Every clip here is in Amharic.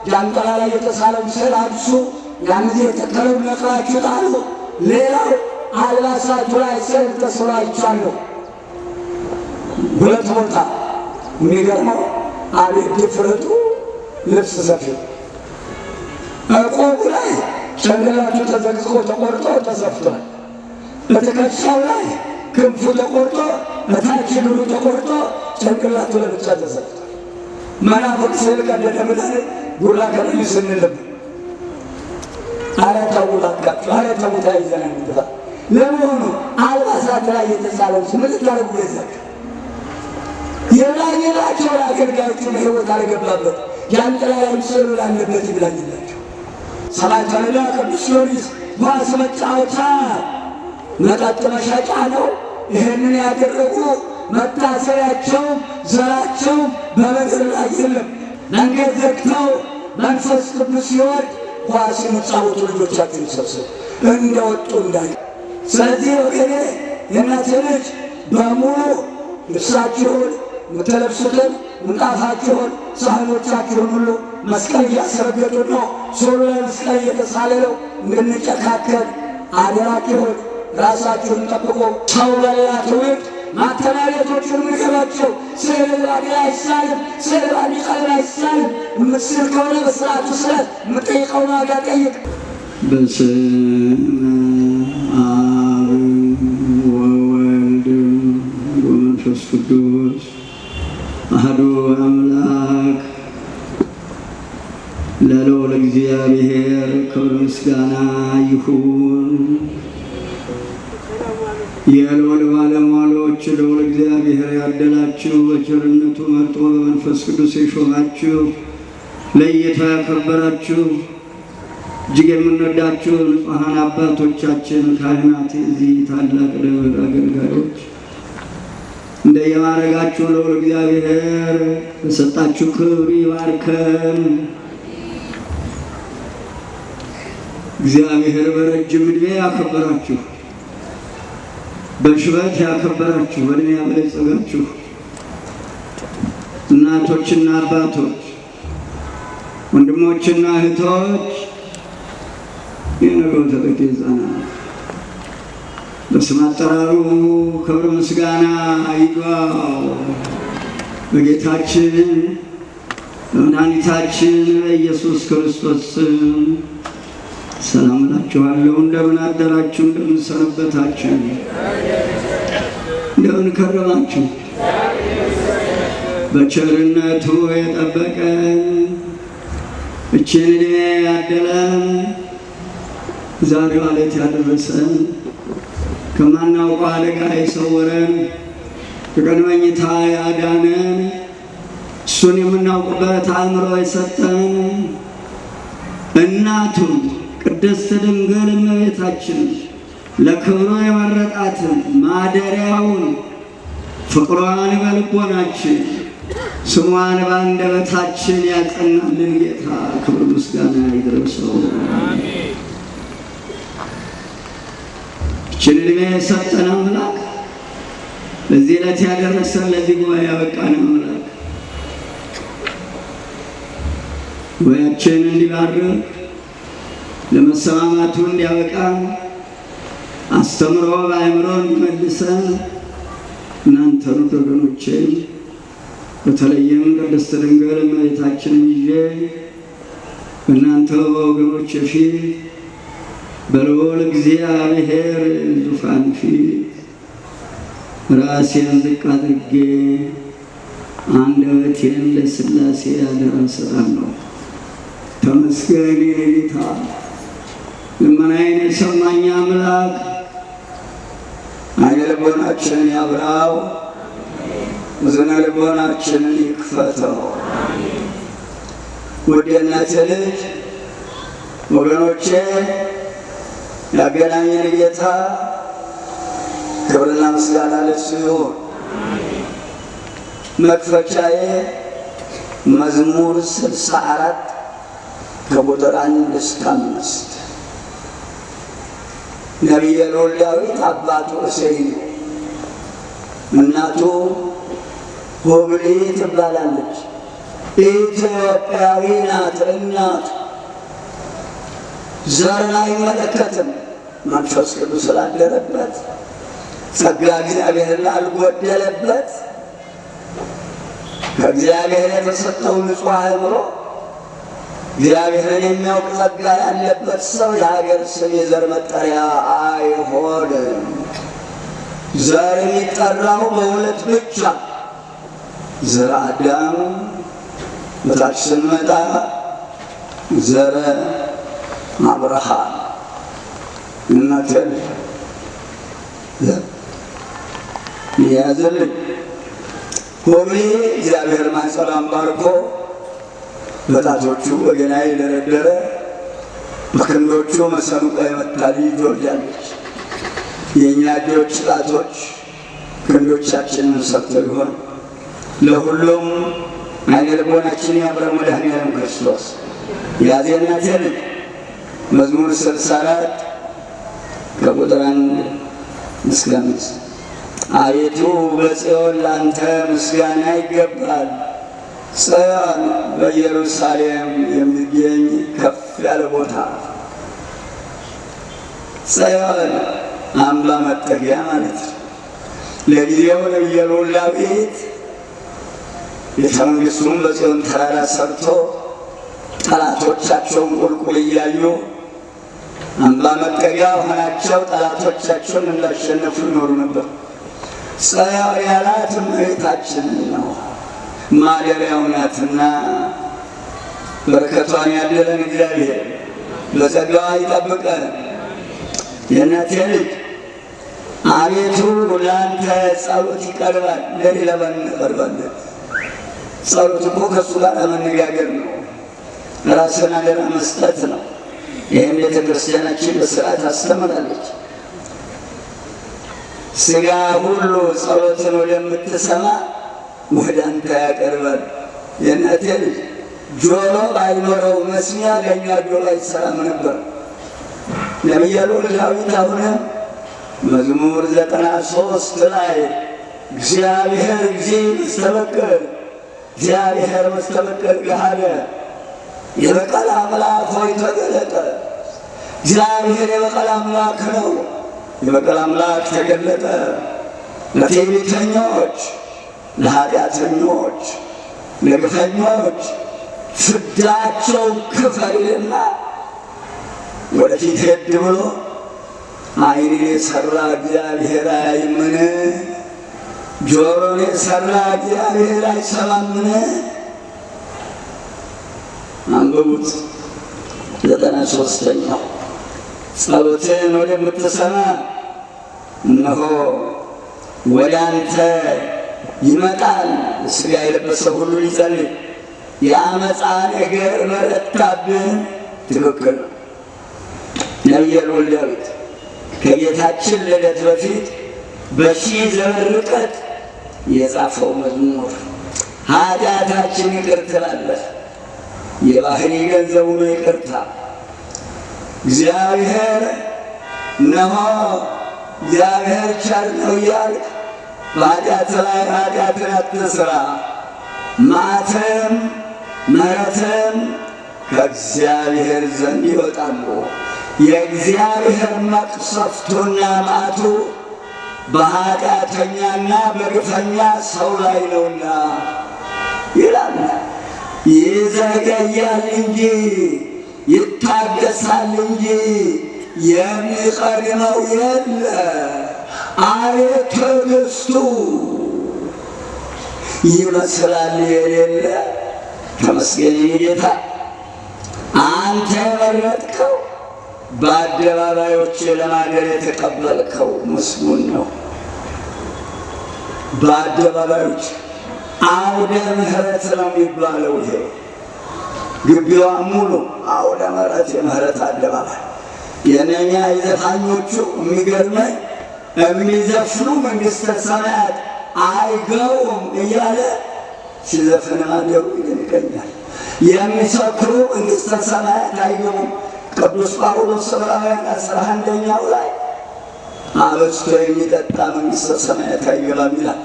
ጃንጥላ ላይ የተሳለውን ስዕል አንሱ። ያን ጊዜ የተከለውን ነቅላችሁ ጣሉ። ሌላው አልባሳቱ ላይ ስዕል ተስሎ አይቻለሁ። ሁለት ቦታ። የሚገርመው አቤት ድፍረቱ! ልብስ ሰፊው ቆቡ ላይ ጭንቅላቱ ተዘቅዝቆ ተቆርጦ ተሰፍቷል። በትከሻው ላይ ክንፉ ተቆርጦ፣ እታች እግሩ ተቆርጦ፣ ጭንቅላቱ ለብቻ ተሰፍቷል። መናፍቅ ስዕል ቀደደ ብለን ጉራ ከለዩ ስንልብ፣ ኧረ ተው እባካችሁ፣ ኧረ ተው ተያይዘን እንጥፋ። ለመሆኑ አልባሳት ላይ የተሳለው ምን ልታደርጉ ገዛችሁ? የላቸው ለአገልጋዮቹ በሕይወት አልገባበት፣ ጃንጥላ ላይም ስዕሉ ላለበት ይብላኝላቸው። ሰማዕቱ ቅዱስ ጊዮርጊስ ኳስ መጫወቻ መጠጥ መሸጫ ነው። ይህንን ያደረጉ መታሰቢያቸው ዘራቸው በምድር ላይ የለም። መንገድ ዘግተው መንፈስ ቅዱስ ሲወርድ ኳስ የሚጫወቱ ልጆቻችሁን ሰብስቡ እንደወጡ እንዳይ። ስለዚህ ወገኔ፣ የእናቴ ልጅ፣ በሙሉ ልብሳችሁን የምትለብሱትን፣ ምንጣፋችሁን፣ ሳህኖቻችሁን ሁሉ መስቀል እያስረገጡ ነው። ሶሎ ላይ መስቀል እየተሳለ ነው። እንድንጨካከል አደራችሁን፣ ራሳችሁን ጠብቆ። ሰው በሌላ ትውልድ ማተሚያ ቤቶችን ምገባቸው። ስዕል ባዲ አይሳልም። ስዕል ባዲ ቀለም አይሳልም። የምትስል ከሆነ በስርዓቱ ስለት፣ የምጠይቀውን ዋጋ ጠይቅ። በስመ አብ ወወልድ ወመንፈስ ቅዱስ አሐዱ አምላክ። ለልዑል እግዚአብሔር ክብር ምስጋና ይሁን። የልዑል ባለሟሎች፣ ልዑል እግዚአብሔር ያደላችሁ፣ በቸርነቱ መርጦ በመንፈስ ቅዱስ የሾማችሁ፣ ለይቶ ያከበራችሁ፣ እጅግ የምንወዳችሁ ንጹሐን አባቶቻችን ካህናት፣ የዚህ ታላቅ ደብር አገልጋዮች፣ እንደየማዕረጋችሁ ልዑል እግዚአብሔር በሰጣችሁ ክብር ይባርከን። እግዚአብሔር በረጅም ዕድሜ ያከበራችሁ፣ በሽበት ያከበራችሁ፣ በዕድሜ ያበለጸጋችሁ እናቶችና አባቶች፣ ወንድሞችና እህቶች፣ የነገው ተተኪ ሕፃናት፣ በስም አጠራሩ ክብር ምስጋና ይግባው። በጌታችን በመድኃኒታችን በኢየሱስ ክርስቶስ ስም ሰላም እላችኋለሁ። እንደምን አደራችሁ? እንደምን ሰነበታችሁ? እንደምን ከረማችሁ? በቸርነቱ የጠበቀን፣ እችን ዕድሜ ያደለን፣ ዛሬዋ ዕለት ያደረሰን፣ ከማናውቀው አደጋ የሰወረን፣ ከቀን መኝታ ያዳነን፣ እሱን የምናውቅበት አእምሮ የሰጠን፣ እናቱን ቅድስት ድንግል እመቤታችን ለክብሩ የመረጣትን ማደሪያውን፣ ፍቅሯን በልቦናችን ስሟን በአንደበታችን ያጸናልን ጌታ ክብር ምስጋና ይድረሰው። ይህችን ዕድሜ የሰጠን አምላክ፣ ለዚህ ዕለት ያደረሰን፣ ለዚህ ጉባኤ ያበቃን አምላክ ጉባኤያችንን እንዲባርክ፣ ለመሰማማቱ እንዲያበቃ፣ አስተምሮ በአእምሮ እንዲመልሰን፣ እናንተኑ ወገኖቼን በተለይም ቅድስት ድንግል እመቤታችንን ይዤ በእናንተ በወገኖች ፊት፣ በልዑል እግዚአብሔር ዙፋን ፊት ራሴን ዝቅ አድርጌ አንደበቴን ለሥላሴ አደራ እሰጣለሁ። ተመስገን የኔ ጌታ፣ ልመናዬን የሰማኝ አምላክ። ዓይነ ልቦናችንን ያብራው፣ እዝነ ልቦናችንን ይክፈተው። ውድ የእናቴ ልጅ ወገኖቼ፣ ያገናኘን ጌታ ክብርና ምስጋና ለእሱ ይሁን። መክፈቻዬ መዝሙር 64 ከቁጥር 1 እስከ 5። ነቢየ ልዑል ዳዊት አባቱ እሴይ ነው። እናቱ ሆብሊ ትባላለች። ኢትዮጵያዊ ናት እናቱ። ዘርን አይመለከትም። መንፈስ ቅዱስ ስላደረበት፣ ጸጋ እግዚአብሔር ላልጎደለበት፣ ከእግዚአብሔር የተሰጠው ንጹሕ አእምሮ፣ እግዚአብሔርን የሚያውቅ ጸጋ ያለበት ሰው የሀገር ስም የዘር መጠሪያ አይሆንም። ዘር የሚጠራው በሁለት ብቻ፣ ዘር አዳም፣ በታች ስንመጣ ዘረ አብርሃም። እናቴን የያዘልኝ ሆሜ እግዚአብሔር ማኅፀኗን ባርኮ በጣቶቹ በገና የደረደረ፣ በክንዶቹ መሰንቆ የመታ ልጅ ትወልዳለች። የእኛ እጆች፣ ጣቶች፣ ክንዶቻችንን ሰርተው ይሆን? ለሁሉም ዓይነ ልቦናችን ያብረ መድኃኔዓለም ክርስቶስ። ያዜናቴ ልጅ መዝሙር 64 ከቁጥር 1 እስከ 5። አቤቱ፣ በጽዮን ላንተ ምስጋና ይገባል። ጽዮን በኢየሩሳሌም የሚገኝ ከፍ ያለ ቦታ፣ ጽዮን አምባ መጠጊያ ማለት ነው። ለጊዜው ነቢየ ልዑል ዳዊት ቤተ መንግሥቱን በጽዮን ተራራ ሰርቶ ጠላቶቻቸውን ቁልቁል እያዩ አምባ መጠጊያ ሆናቸው ጠላቶቻቸውን እንዳሸነፉ ይኖሩ ነበር። ጽዮን ያላት እመቤታችንን ነው፣ ማደሪያው ናትና በረከቷን ያደለን እግዚአብሔር በጸጋዋ ይጠብቀን። የእናቴ ልጅ፣ አቤቱ ለአንተ ጸሎት ይቀርባል። ለሌላ ማን እናቀርባለን? ጸሎት እኮ ከእሱ ጋር መነጋገር ነው። ራስን አደራ መስጠት ነው። ይህም ቤተ ክርስቲያናችን በስርዓት አስተምራለች። ስጋ ሁሉ ጸሎትን ወደምትሰማ ወደ አንተ ያቀርባል። የእናቴ ልጅ፣ ጆሮ ባይኖረው መስሚያ ለእኛ ጆሮ አይሰራም ነበር። ነቢየ ልዑል ዳዊት አሁንም መዝሙር 93 ላይ እግዚአብሔር እግዚእ መስተበቅል፣ እግዚአብሔር መስተበቅል ገሃደ፣ የበቀል አምላክ ሆይ ተገለጠ። እግዚአብሔር የበቀል አምላክ ነው። የበቀል አምላክ ተገለጠ ለትዕቢተኞች፣ ለኃጢአተኞች፣ ለግፈኞች ፍዳቸው ክፈል ይልና ወደፊት ሄድ ብሎ ዓይንን የሰራ እግዚአብሔር አያይምን? ጆሮን የሰራ እግዚአብሔር አይሰማምን? አንብቡት። 93ኛው ጸሎትን ወደምትሰማ እነሆ ወደ አንተ ይመጣል። ሥጋ የለበሰ ሁሉ ሊጸልይ። የአመፃ ነገር በረታብን። ትክክል ነው። ነቢየ ልዑል ዳዊት ከጌታችን ልደት በፊት በ1000 ዘመን ርቀት የጻፈው መዝሙር፣ ኃጢአታችን ይቅር ትላለህ። የባህሪ ገንዘቡ ነው ይቅርታ። እግዚአብሔር እነሆ እግዚአብሔር ቸር ነው እያልክ በኃጢአት ላይ ኃጢአትን አትስራ። መዓትም ምሕረትም ከእግዚአብሔር ዘንድ ይወጣሉ። የእግዚአብሔር መቅሰፍቱና መዓቱ በኃጢአተኛና በግፈኛ ሰው ላይ ነውና ይላል። ይዘገያል እንጂ፣ ይታገሳል እንጂ የሚቀድመው የለ። አቤት ትዕግስቱ፣ ይመስላል የሌለ። ተመስገን ጌታ፣ አንተ የመረጥከው፣ በአደባባዮች ለማደር የተቀበልከው ምስጉን ነው። በአደባባዮች አውደ ምሕረት ነው የሚባለው። ይሄ ግቢዋ ሙሉ አውደ ምሕረት፣ የምህረት አደባባይ። የነኛ የዘፋኞቹ የሚገርመኝ የሚዘፍኑ መንግሥተ ሰማያት አይገቡም እያለ ሲዘፍን ማደሩ ይደንቀኛል። የሚሰክሩ መንግሥተ ሰማያት አይገቡም። ቅዱስ ጳውሎስ ዕብራውያን 11ኛው ላይ አበዝቶ የሚጠጣ መንግሥተ ሰማያት አይገባም ይላል።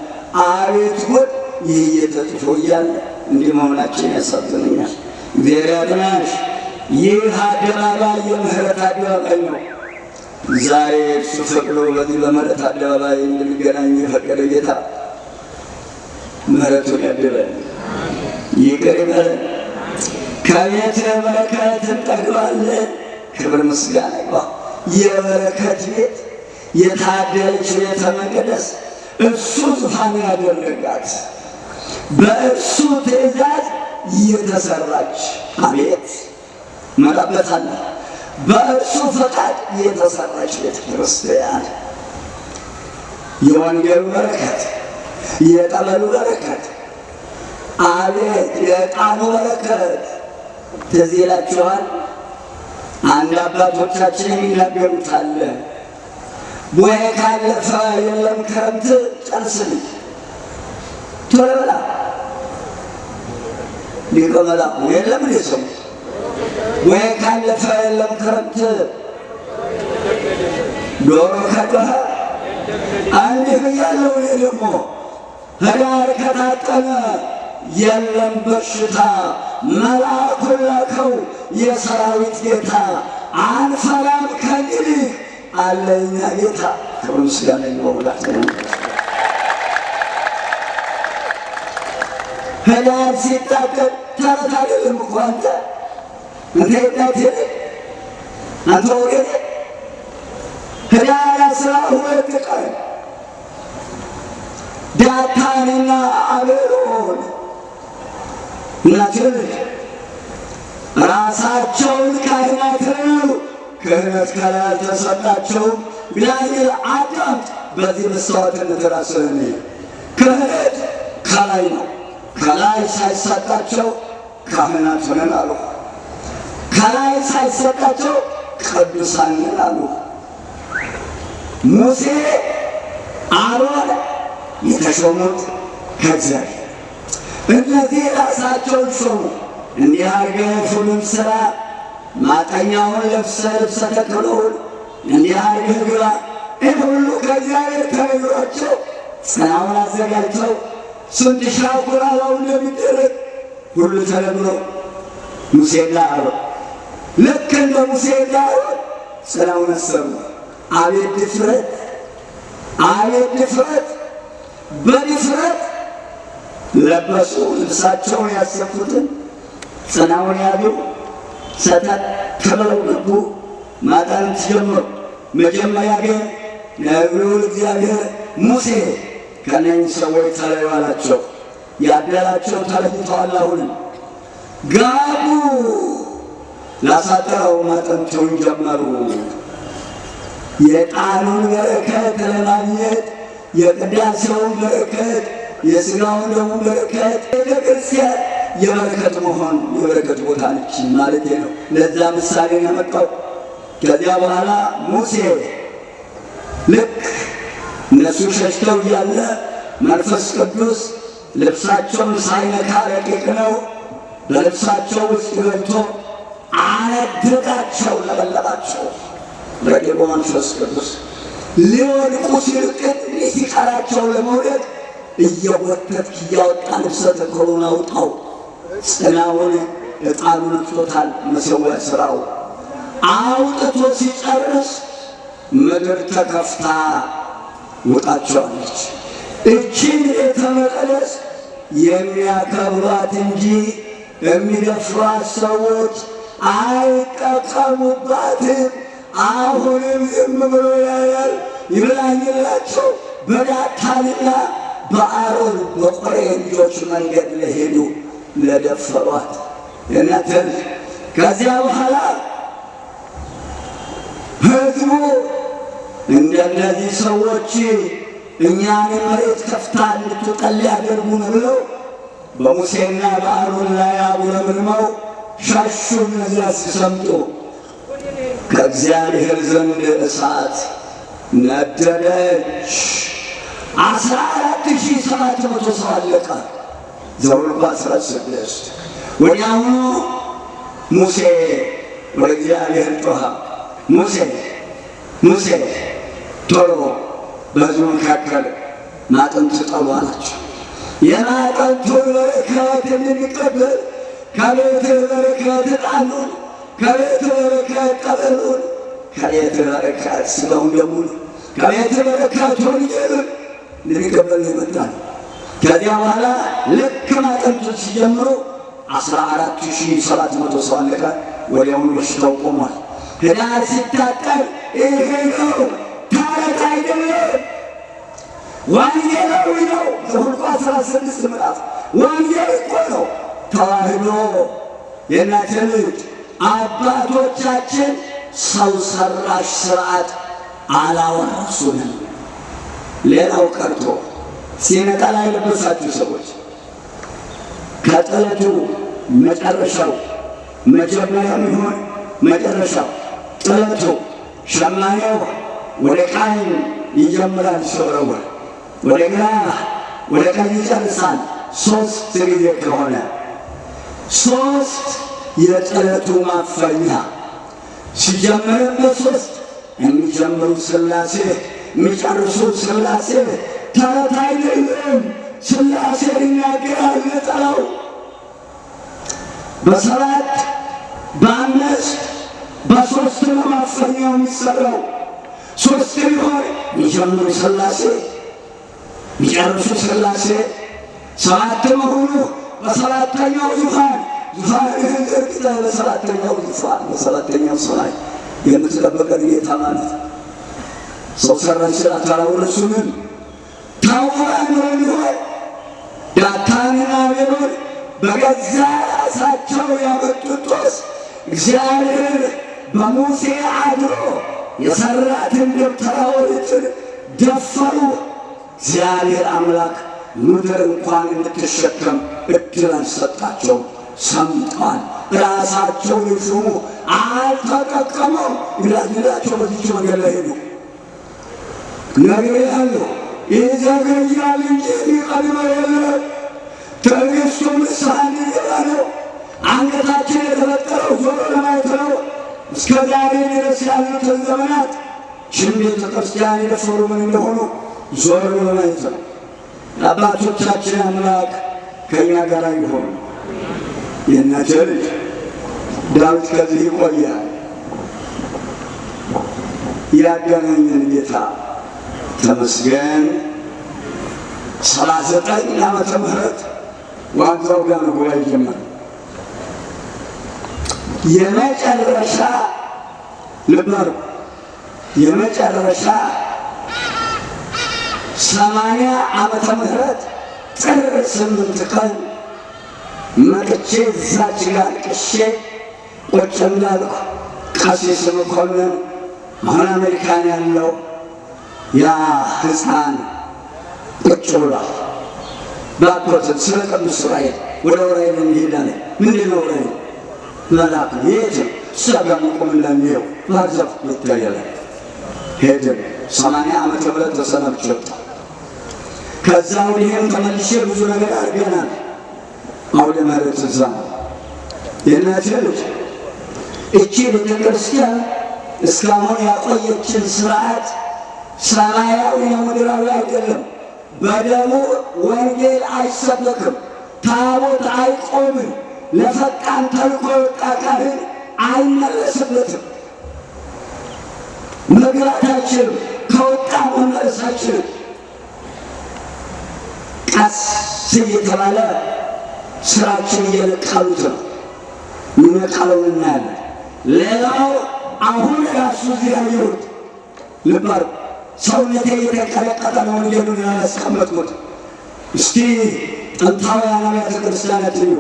አቤት ጉድ! ይህ እየተጽፎ እያለ እንዲህ መሆናችን ያሳዝነኛል። እግዚአብሔር ያጽናሽ። ይህ አደባባይ የምህረት አደባባይ ነው። ዛሬ እሱ ፈቅዶ በዚህ በምህረት አደባባይ እንድንገናኝ የፈቀደ ጌታ ምህረቱን ያድለን፣ ይቅር ይበለን። ከቤት በረከት እንጠግባለን። ክብር ምስጋና ይግባ። የበረከት ቤት የታደለች ቤተ መቅደስ እሱ ዙፋን ያደረጋት በእሱ ትእዛዝ የተሰራች አቤት መጣበታለሁ። በእርሱ ፈቃድ የተሰራች ቤተ ክርስቲያን የወንጌሉ በረከት፣ የጠበሉ በረከት፣ አቤት የዕጣኑ በረከት ትዝ ይላችኋል። አንድ አባቶቻችን የሚናገሩት አለ። ቡሄ ካለፈ የለም ክረምት ጨርስልኝ ቶሎ በላ ሊቀ መላኩ የለም እንዴ ሰው ቡሄ ካለፈ የለም ክረምት ዶሮ ከጮኸ እንዲህ ብያለሁ። እኔ ደግሞ ህዳር ከታጠነ የለም በሽታ መልአኩን ላከው የሰራዊት ጌታ። አንፈራም ከእንግዲህ አለ የእኛ ጌታ። ክብር ምስጋና ይግባው። ህዳር ሲታጠን ተረት አይደለም እኮ አንተ አንተ የእናቴ አንተ ወገኔ ህዳር 12 ቀን ዳታንና አቤሮን እናቴ ራሳቸውን ካህናት አሉ። ክህነት ከላይ አልተሰጣቸውም። እግዚአብሔር አዳምጥ። በዚህ መስዋዕትነት ራስህን ክህነት ከላይ ነው። ከላይ ሳይሰጣቸው ካህናት ሆነን አሉ። ከላይ ሳይሰጣቸው ቅዱሳን ነን አሉ። ሙሴ አሮን የተሾሙት ከእግዚአብሔር እነዚህ ራሳቸውን ሾሙ። እንዲህ አድርገህ ሁሉም ስራ ማጠኛውን ለብሰ ልብሰ ተክህኖውን እንዲህ አድርገህ ግባ። ይህ ሁሉ ከእግዚአብሔር ተነግሯቸው ጽናውን አዘጋጅተው ስንት ሻው ኩራባው እንደሚደረግ ሁሉ ተነግሮ ሙሴና አሮን ልክ እንደ ሙሴና አሮን ጽናውን አሰሩ። አቤት ድፍረት! አቤት ድፍረት! በድፍረት ለበሱ ልብሳቸውን ያሰፉትን ጽናውን ያዙ። ሰተት ብለው ገቡ። ማጠንት ጀመሩ። መጀመሪያ ግን ነቢዩ እግዚአብሔር ሙሴ ከእነኝህ ሰዎች ተለዩ አላቸው። ያደላቸው ተለይተዋል። አሁንም ገቡ። ላሳጠረው ማጠንቱን ጀመሩ። የዕጣኑን በረከት ለማግኘት የቅዳሴውን በረከት የሥጋውን ደግሞ በረከት ቤተክርስቲያን የበረከት መሆን የበረከት ቦታ ነች ማለት ነው። ለዛ ምሳሌ ያመጣው። ከዚያ በኋላ ሙሴ ልክ እነሱ ሸሽተው እያለ መንፈስ ቅዱስ ልብሳቸውን ሳይነካ ረቂቅ ነው፣ በልብሳቸው ውስጥ ገብቶ አነደዳቸው፣ ለበለባቸው። ረቂቁ መንፈስ ቅዱስ ሊወድቁ ሲል ጥቂት ሲቀራቸው ለመውደቅ እየጎተትክ እያወጣ ልብሰ ተክህኖውን አውጣው። ጽናውን ዕጣኑ ነክቶታል። መሠዊያ ስራው አውጥቶ ሲጨርስ ምድር ተከፍታ ውጣቸዋለች። እቺን ቤተ መቅደስ የሚያከብሯት እንጂ የሚደፍሯት ሰዎች አይጠቀሙባትም። አሁንም ዝም ብሎ ያያል። ይብላኝላቸው በዳታንና በአሮን በቆሬ ልጆች መንገድ ለሄዱ ለደፈሯት እናንተን። ከዚያ በኋላ ህዝቡ እንደነዚህ ሰዎች እኛን መሬት ከፍታ እንድትጠል ያደርጉን ብለው በሙሴና በአሮን ላይ አጉረምርመው ሸሹ። እነዚያ ሲሰምጡ ከእግዚአብሔር ዘንድ እሳት ነደደች። 14,700 ሰው አለቀ። ዘኍልቍ 16 ወዲያውኑ ሙሴ ወደ እግዚአብሔር ጮኸ። ሙሴ ሙሴ ቶሎ በሕዝቡ መካከል ማጥንት ጠሉ አላቸው። የማዕጠንቱን በረከት እንድንቀበል ከቤትህ በረከት ዕጣኑን፣ ከቤትህ በረከት ጠበሉን፣ ከቤትህ በረከት ሥጋውን ደሙን፣ ከቤትህ በረከት ወንጌሉን እንድንቀበል ነው የመጣነው። ከዚያ በኋላ ልክ ማዕጠንቱን ሲጀምሩ 14,700 ሰው አለቀ። ወዲያውኑ በሽታው ቆሟል። ህዳር ሲታጠር ይሄ ነው፣ ተረት አይደለም፣ ወንጌላዊ ነው። ዘኍልቍ 16 ምዕራፍ ወንጌል እኮ ነው። ተዋህዶ የእናቴ ልጅ አባቶቻችን ሰው ሰራሽ ስርዓት አላወረሱንም። ሌላው ቀርቶ ሲነጠላ የለበሳችሁ ሰዎች ከጥለቱ መጨረሻው መጀመሪያም ይሁን መጨረሻው ጥለቱ ሸማኔው ወደ ቀኝ ይጀምራል ሲወረወር፣ ወደ ግራ ወደ ቀኝ ይጨርሳል። 3 ጊዜ ከሆነ 3 የጥለቱ ማፈኛ ሲጀምርም በ3 የሚጀምሩ ሥላሴ የሚጨርሱ ሥላሴ ተረት አይደለም። ሥላሴ ይናገራል ነጠላው በ7 በ5 በ3 ነው ማፈኛው የሚሰራው። 3 ቢሆን የሚጀምሩ ሥላሴ የሚጨርሱ ሥላሴ፣ 7 መሆኑ በሰባተኛው ዙፋን ዙፋንህን ዘርግተህ በሰባተኛው ዙፋን በሰባተኛው ሰማይ የምትጠብቀን ጌታ ማለት ሰው ሰራሽ ስርዓት አላወረሱንም። ታውራን ሆን ዳታንና አቤሮን በገዛ ራሳቸው ያመጡት ጦስ እግዚአብሔር በሙሴ አድሮ የሰራትን ደብተራ ኦሪትን ደፈሩ። እግዚአብሔር አምላክ ምድር እንኳን እንድትሸከም እድል አልሰጣቸውም። ሰምጠዋል። ራሳቸውን ይሹሙ አልተጠቀሙም። ይላቸው በዚች መንገድ ላይ ሄዱ። ነግሬሃለሁ፣ ይዘገያል እንጂ የሚቀድመው የለም። ትዕግስቱ ንስሐ እንዲገባ ነው። አንገታችን የተበጠረው ዞሮ ለማየት ነው። እስከ ዛሬ ድረስ ያሉትን ዘመናት ሽን ቤተ ክርስቲያን የደፈሩ ምን እንደሆኑ ዞር ለማየት ነው። አባቶቻችን አምላክ ከእኛ ጋር ይሁን። የእናቴ ልጅ ዳዊት ከዚህ ይቆያል። ያገናኘን ጌታ ተመስገን። 79 ዓመተ ምህረት ዋንዛው ጋር ነው ጉባኤ ጀመረ። የመጨረሻ ልብ አድርጉ፣ የመጨረሻ 80 ዓመተ ምህረት ጥር 8 ቀን መጥቼ እዛች ጋር ቅሼ ቁጭ እንዳልኩ ቀሲስ መኮንን አሁን አሜሪካን ያለው ያ ሕፃን ቁጭ ብሏል። ባኮትን ስለ ቅዱስ ዑራኤል ወደ ዑራኤል እንሄዳለን። ምንድን ነው ዑራኤል? መልአክ ነው። የት ነው? እዛ ጋር መቆም እንዳንየው ባህር ዛፍ ይታያል። ሄድን። 80 ዓመተ ምህረት ተሰናብቼ ወጣሁ። ከዛ ወዲህም ተመልሼ ብዙ ነገር አድርገናል። አውደ ምሕረት እዛ የእናቴ ልጅ እቺ ቤተ ክርስቲያን እስካሁን ያቆየችን ስርዓት ሰማያዊ ነው፣ ምድራዊ አይደለም። በደሙ ወንጌል አይሰበክም፣ ታቦት አይቆምም፣ ለፈጣን ተልኮ የወጣ ካህን አይመለስበትም። መግባት አይችልም፣ ከወጣ መመለስ አይችልም። ቀስ እየተባለ ስራችን እየነቀሉት ነው። የሚነቀለውን እናያለን። ሌላው አሁን ራሱ እዚህ ያየሁት ልብ አድርጉ፣ ሰውነቴ እየተንቀጠቀጠ ነው። ወንጌሉን ያላስቀመጥኩት እስቲ ጥንታውያን አብያተ ክርስቲያናት እዩ።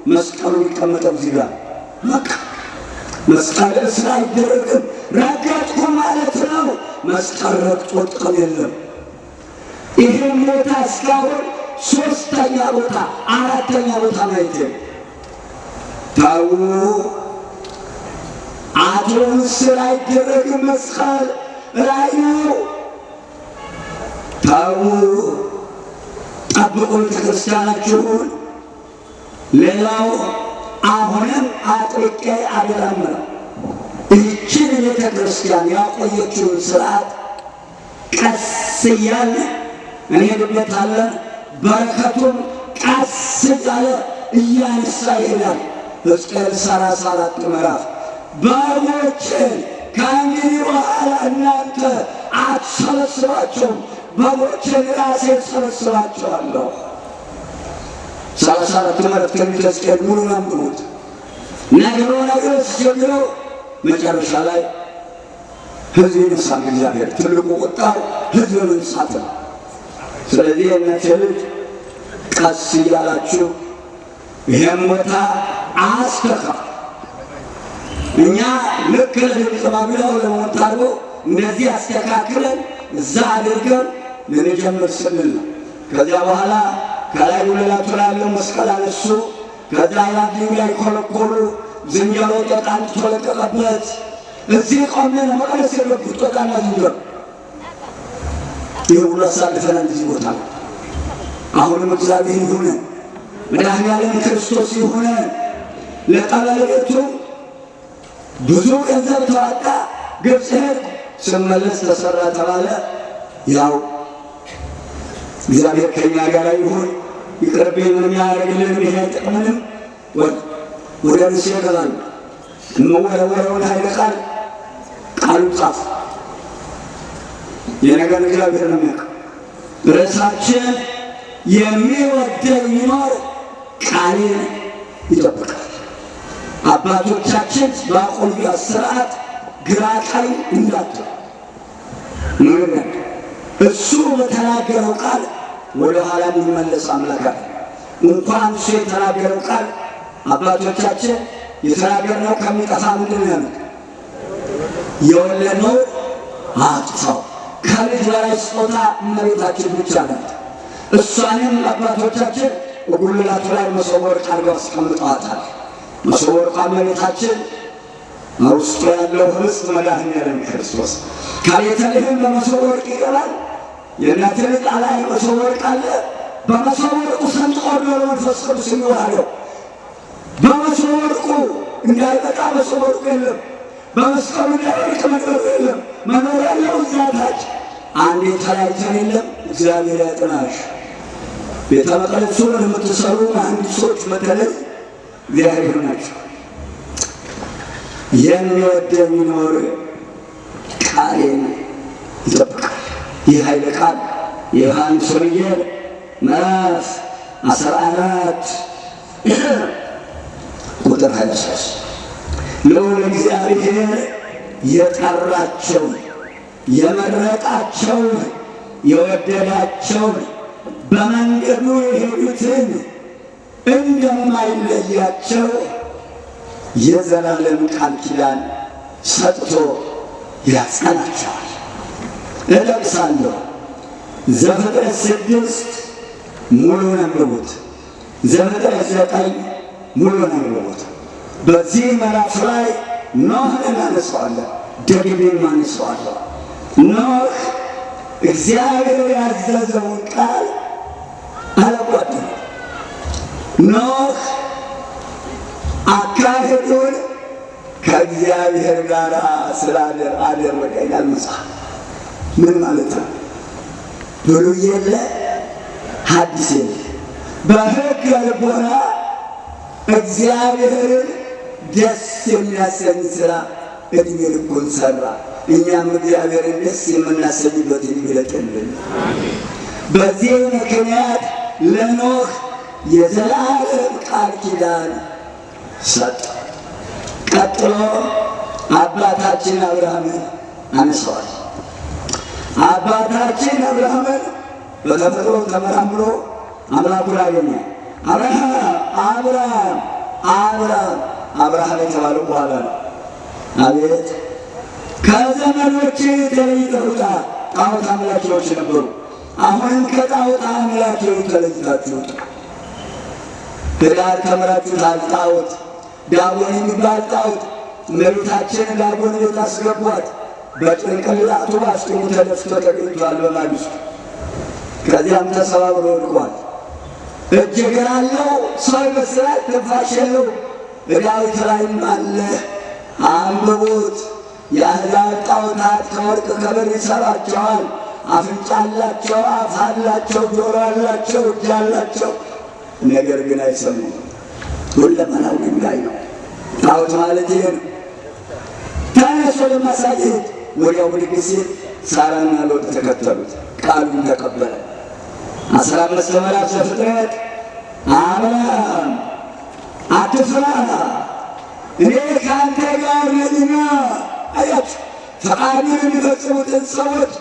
መስቀሉ የሚቀመጠው እዚህ ጋር በቃ መስቀል እስር አይደረግም። ረገጥኩ ማለት ነው። መስቀል ረግጦ ጥቅም የለም። ይህም ቦታ እስካሁን 3ኛ ቦታ 4ኛ ቦታ ማየት ነው። ተው አቶምስ ስር አይደረግም። መስቀል ላይ ነው። ተው ጠብቁ ቤተክርስቲያናችሁን። ሌላው አሁንም አጥብቄ አደራም ነው፣ ይህችን ቤተክርስቲያን ያቆየችውን ስርዓት ቀስ እያልን እንሄድበታለን። በረከቱም ቀስ እያለ እያነሳ ይሄዳል። ሕዝቅኤል 34 ምዕራፍ በጎችን ከእንግዲህ በኋላ እናንተ አትሰበስባቸውም፣ በጎችን ራሴ ሰበስባቸዋለሁ። 34 ምዕራፍ ትንቢተ ሕዝቅኤል ሙሉን አንብቡት። ነገሮ ነገሮ ሲጀምረው መጨረሻ ላይ ሕዝብ ይነሳል። እግዚአብሔር ትልቁ ቁጣው ሕዝብ መንሳት ነው። ስለዚህ የእናቴ ልጅ ቀስ እያላችሁ ይህም ቦታ አስተካክሉ። እኛ ልክ ለድምፅ ማጉያው ለሞንታርቦ እንደዚህ አስተካክለን እዛ አድርገን ልንጀምር ስንል ነው። ከዚያ በኋላ ከላይ ጉልላቱ ላይ ያለው መስቀል አነሱ። ከዛ ያን ድንጋይ ኮለኮሉ። ዝንጀሮ ጦጣ አምጥቶ ለቀቀበት። እዚህ ቆመን መቅደስ የገቡት ጦጣና ዝንጀሮ። ይህ ሁሉ አሳልፈናል እዚህ ቦታ። አሁንም እግዚአብሔር ይሁነን፣ መድኃኔዓለም ክርስቶስ ይሁነን። ለጠበል ቤቱ ብዙ ገንዘብ ተዋጣ። ግብፅ ሄድኩ፣ ስመለስ ተሰራ ተባለ። ያው እግዚአብሔር ከኛ ጋር ይሁን። ይቅርብኝ፣ ምንም ያደርግልን ይሄ አይጠቅምንም። ወደ ርዕሴ እገባለሁ። የምወረወረውን ኃይለ ቃል ቃሉን ጻፍ። የነገር እግዚአብሔር ነው የሚያውቀው። ርዕሳችን የሚወደኝ ቢኖር ቃሌን ይጠብቃል። አባቶቻችን ባቆዩት ስርዓት ግራ ቀኝ እንዳትሉ ምንድን እሱ በተናገረው ቃል ወደ ኋላ የሚመለስ አምላክ አለ። እንኳን እሱ የተናገረው ቃል አባቶቻችን የተናገርነው ከሚጠፋ ምንድን ነው ያሉት? የወለድነው አጥፋው። ከልጅ በላይ ስጦታ እመቤታችን ብቻ ናት። እሷንም አባቶቻችን ጉልላቱ ላይ መሶበ ወርቅ አድርገው አስቀምጠዋታል። መሶበ ወርቋ እመቤታችን፣ ውስጡ ያለው ህብስት መድኃኔዓለም ክርስቶስ። ከቤተልሔም በመሶበ ወርቅ ይገባል። የእናት ዕጣ ላይ መሶበ ወርቅ አለ። በመሶበ ወርቁ ሰንጥቆ ነው መንፈስ ቅዱስ የሚዋሃደው። በመሶበ ወርቁ እንዳይበቃ መሶበ ወርቁ የለም። በመስቀሉ እንዳይወድቅ መኖሩ የለም። መኖር ያለው እዛ ታች። አንዴ ተለያይተን የለም። እግዚአብሔር ያጥናሽ። ቤተ መቅደሱን የምትሰሩ መሐንዲሶች በተለይ እግዚአብሔር ናቸው። የሚወደኝ ቢኖር ቃሌን ይጠብቃል። ይህ ኃይለ ቃል የዮሐንስ ወንጌል ምዕራፍ 14 ቁጥር 23። ልዑል እግዚአብሔር የጠራቸውን፣ የመረጣቸውን፣ የወደዳቸውን፣ በመንገዱ የሄዱትን እንደማይለያቸው የዘላለም ቃል ኪዳን ሰጥቶ ያጸናቸዋል። እጠቅሳለሁ። ዘፍጥረት 6 ሙሉን አንብቡት። ዘፍጥረት 9 ሙሉን አንብቡት። በዚህ ምዕራፍ ላይ ኖህን እናነሳዋለን፣ ደግሜም አነሳዋለሁ። ኖህ እግዚአብሔር ያዘዘውን ቃል አላጓደለም። ኖህ አካሄዱን ከእግዚአብሔር ጋር ስላደረገ ይላል መጽሐፍ። ምን ማለት ነው? ብሉይ የለ ሐዲስ የለ። በሕገ ልቦና እግዚአብሔርን ደስ የሚያሰኝ ስራ እድሜ ልኩን ሰራ። እኛም እግዚአብሔርን ደስ የምናሰኝበትን ይግለጥልን። በዚህ ምክንያት ለኖህ የዘላለም ቃል ኪዳን ሰጠ። ቀጥሎ አባታችን አብርሃምን አነሳዋል። አባታችን አብርሃምን በተፈጥሮ ተመራምሮ አምላኩን አገኘ። አብርሃም አብርሃም አብርሃም አብርሃም የተባለው በኋላ ነው። አቤት ከዘመኖች ተለይተህ ውጣ። ጣዖት አምላኪዎች ነበሩ። አሁንም ከጣዖት አምላኪዎች ተለይታችሁ ውጡ። ህዳር ተምራችሁታል። ጣዖት ዳጎን የሚባል ጣዖት እመቤታችን ዳጎን ቤት አስገቧት። በጭንቅላቱ በአፍጢሙ ተደፍቶ ተገኝቷል በማግስቱ። ከዚያም ተሰባብሮ ወድቋል። እጅ እግር አለው፣ ሰው ይመስላል፣ ትንፋሽ የለው። ዳዊት ላይም አለ፣ አንብቡት። የአሕዛብ ጣዖታት ከወርቅ ከብር ይሰራቸዋል። አፍንጫ አላቸው፣ አፍ አላቸው፣ ጆሮ አላቸው፣ እጅ አላቸው። ነገር ግን አይሰሙም። ሁለመናው ድንጋይ ነው። ጣዖት ማለት ይሄ ነው። ተነስ ወደማሳየህ። ወዲያው ብድግ ሲል ሳራና ሎጥ ተከተሉት፣ ቃሉን ተቀበለ። 15 ምዕራፍ ዘፍጥረት አብርሃም አትፍራ፣ እኔ ከአንተ ጋር ነኝና። አያችሁ፣ ፈቃዱን የሚፈጽሙትን ሰዎች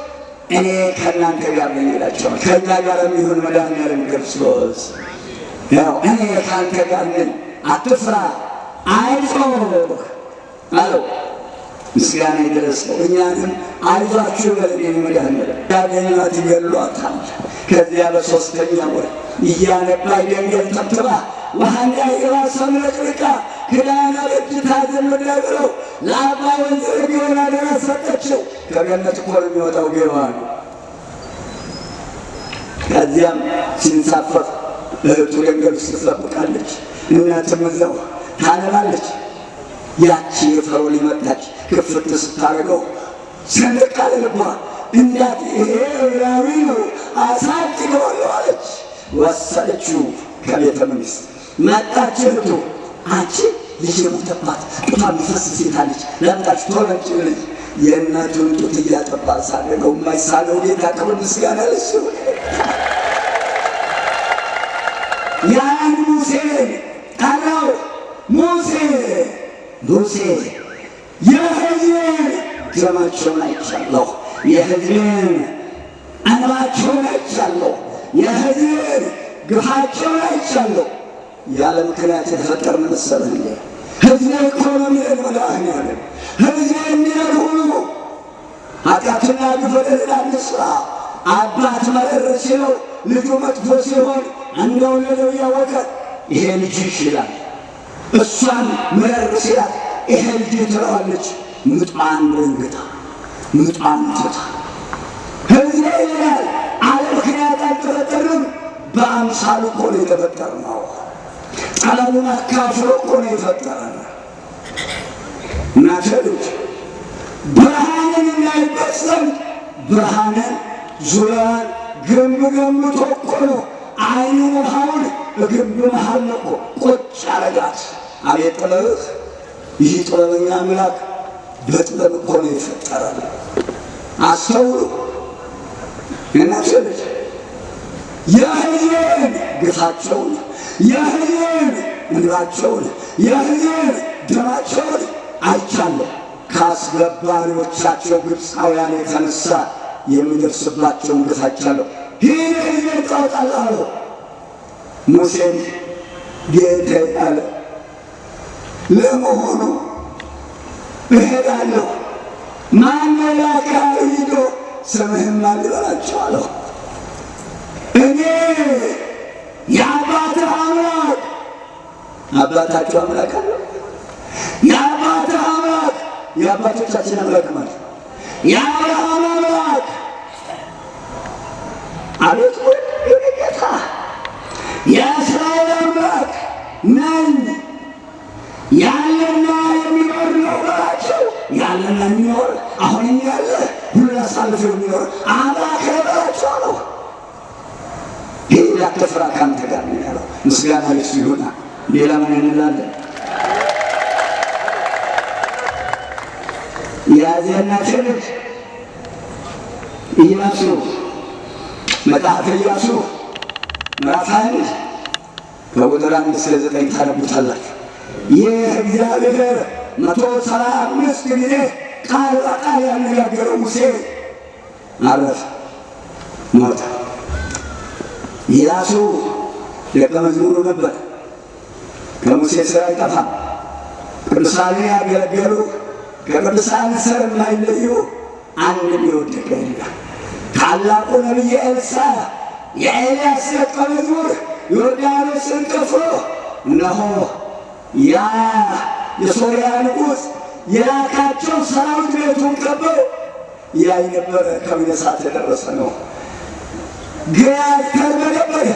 እኔ ከእናንተ ጋር ነኝ ይላቸዋል። ከእኛ ጋር የሚሆን መድኃኒዓለም ክርስቶስ ያው እኔ ከአንተ ጋር ነኝ፣ አትፍራ፣ አይዞህ አለው። ምስጋና ይድረሰው። እኛንም አይዟችሁ ይበለን መድኃኒዓለም። ያገኟት ይገሏታል። ከዚያ በሦስተኛ ወር እያነባ ደንገል ተብትባ ውሃ እንዳይገባ ሰምለቅልቃ ክዳን አበጅታ ዝም እንዳይብለው ለአባይ ወንዝ ርግብን አደራ ሰጠችው። ከገነት እኮ ነው የሚወጣው ገባ ነው። ከዚያም ሲንሳፈፍ እህቱ ደንገል ውስጥ ትጠብቃለች። እናትም እዛው ታነባለች። ያቺ የፈርዖን መጣች። ክፍት ስታደርገው ሰንደቅ አለ ልቧ። እንዳት ይሄ ዕብራዊ ነው አሳድገዋለሁ አለች። ወሰደችው ከቤተ መንግስት። መጣች እህቱ፣ አንቺ ልጅ የሞተባት ጡቷ የሚፈስ ሴት አለች፣ ላምጣች ቶሎ አምጪ ልጅ። የእናቱን ጡት እያጠባ አሳደገው። የማይሳነው ጌታ ክብር ምስጋና ለእሱ ይሁን። ያን ሙሴን ጠራው። ሙሴ ሙሴ የሕዝቤን ደማቸውን አይቻለሁ፣ የሕዝቤን እንባቸውን አይቻለሁ፣ የሕዝቤን ግፋቸውን አይቻለሁ። ያለ ምክንያት የተፈጠርን መሰለህ እንዴ? ሕዝቤ እኮ ነው የሚለን መድኃኒዓለም። ሕዝቤ የሚለን ሁሉ ኃጢአትና ግፍ በደልን አንስራ። አባት መረር ሲለው ልጁ መጥፎ ሲሆን እንደወለደው እያወቀ ይሄ ልጅሽ ይላል። እሷን ምረር ሲላት ይሄ ልጅ ትለዋለች። ምጧን ደንግጣ ምጧን ትታ ሕዝቤ ይላል። አለ ምክንያት አልተፈጠርንም። በአምሳሉ እኮ ነው የተፈጠርነው። ጠለሉን አካፍሎ እኮ ነው የፈጠረን። እናቴ ልጅ ብርሃንን እናይበት ዘንድ ብርሃንን ዙሪያዋን ግንብ ገንብቶ እኮ ነው ዓይኑን ውሃውን ግንብ መሃል ነው እኮ ቁጭ አረጋት። አቤት ጥበብህ! ይህ ጥበበኛ አምላክ በጥበብ እኮ ነው የፈጠረን። አስተውሉ እናቴ ልጅ የሕዝቤን ግፋቸውን፣ የሕዝቤን እንባቸውን፣ የሕዝቤን ደማቸውን አይቻለሁ። ካስገባሪዎቻቸው ግብፃውያን የተነሳ የሚደርስባቸውን ግፍ አይቻለሁ። ሂድ ሕዝቤን ታወጣለህ አለው። ሙሴም ጌታዬ አለ፣ ለመሆኑ እሄዳለሁ፣ ማን ላከህ? ሂዶ ስምህን ማን ልበላቸው አለው። እኔ የአባትህ አምላክ አባታችሁ አምላክ አለ። የአባትህ አምላክ የአባቶቻችን አምላክ ማለት የአብርሃም አምላክ አቤት ወይ ጌታ የእስራኤል አምላክ ነኝ። ያለና የሚኖር ነው በላቸው። ያለና የሚኖር አሁንም ያለ ሁሉን አሳልፎ የሚኖር አምላክ ነው በላቸው አለው። ሂድ አትፍራ፣ ከአንተ ጋር ነኝ አለው። ምስጋና ለእሱ ይሁን። ሌላ ምን እንላለን? የያዘና ልጅ ኢያሱ መጽሐፈ ኢያሱ ምዕራፍ 1 ከቁጥር 1 እስከ 9 ታነቡታላችሁ። ይህ እግዚአብሔር 175 ጊዜ ቃል በቃል ያነጋገረው ሙሴ አረፈ፣ ሞተ። ኢያሱ ደቀ መዝሙሩ ነበር። ከሙሴ ስር አይጠፋም። ቅዱሳንን ያገለገሉ ከቅዱሳን ስር የማይለዩ አንድም የወደቀ የለም። ታላቁ ነቢይ ኤልሳዕ የኤልያስ ደቀ መዝሙር ዮርዳኖስን ከፍሎ እነሆ ያ የሶርያ ንጉሥ የላካቸው ሰራዊት ቤቱን ከበው ያይ ነበረ። ከምን እሳት የደረሰ ነው። ግያዝ ተርበደበደ፣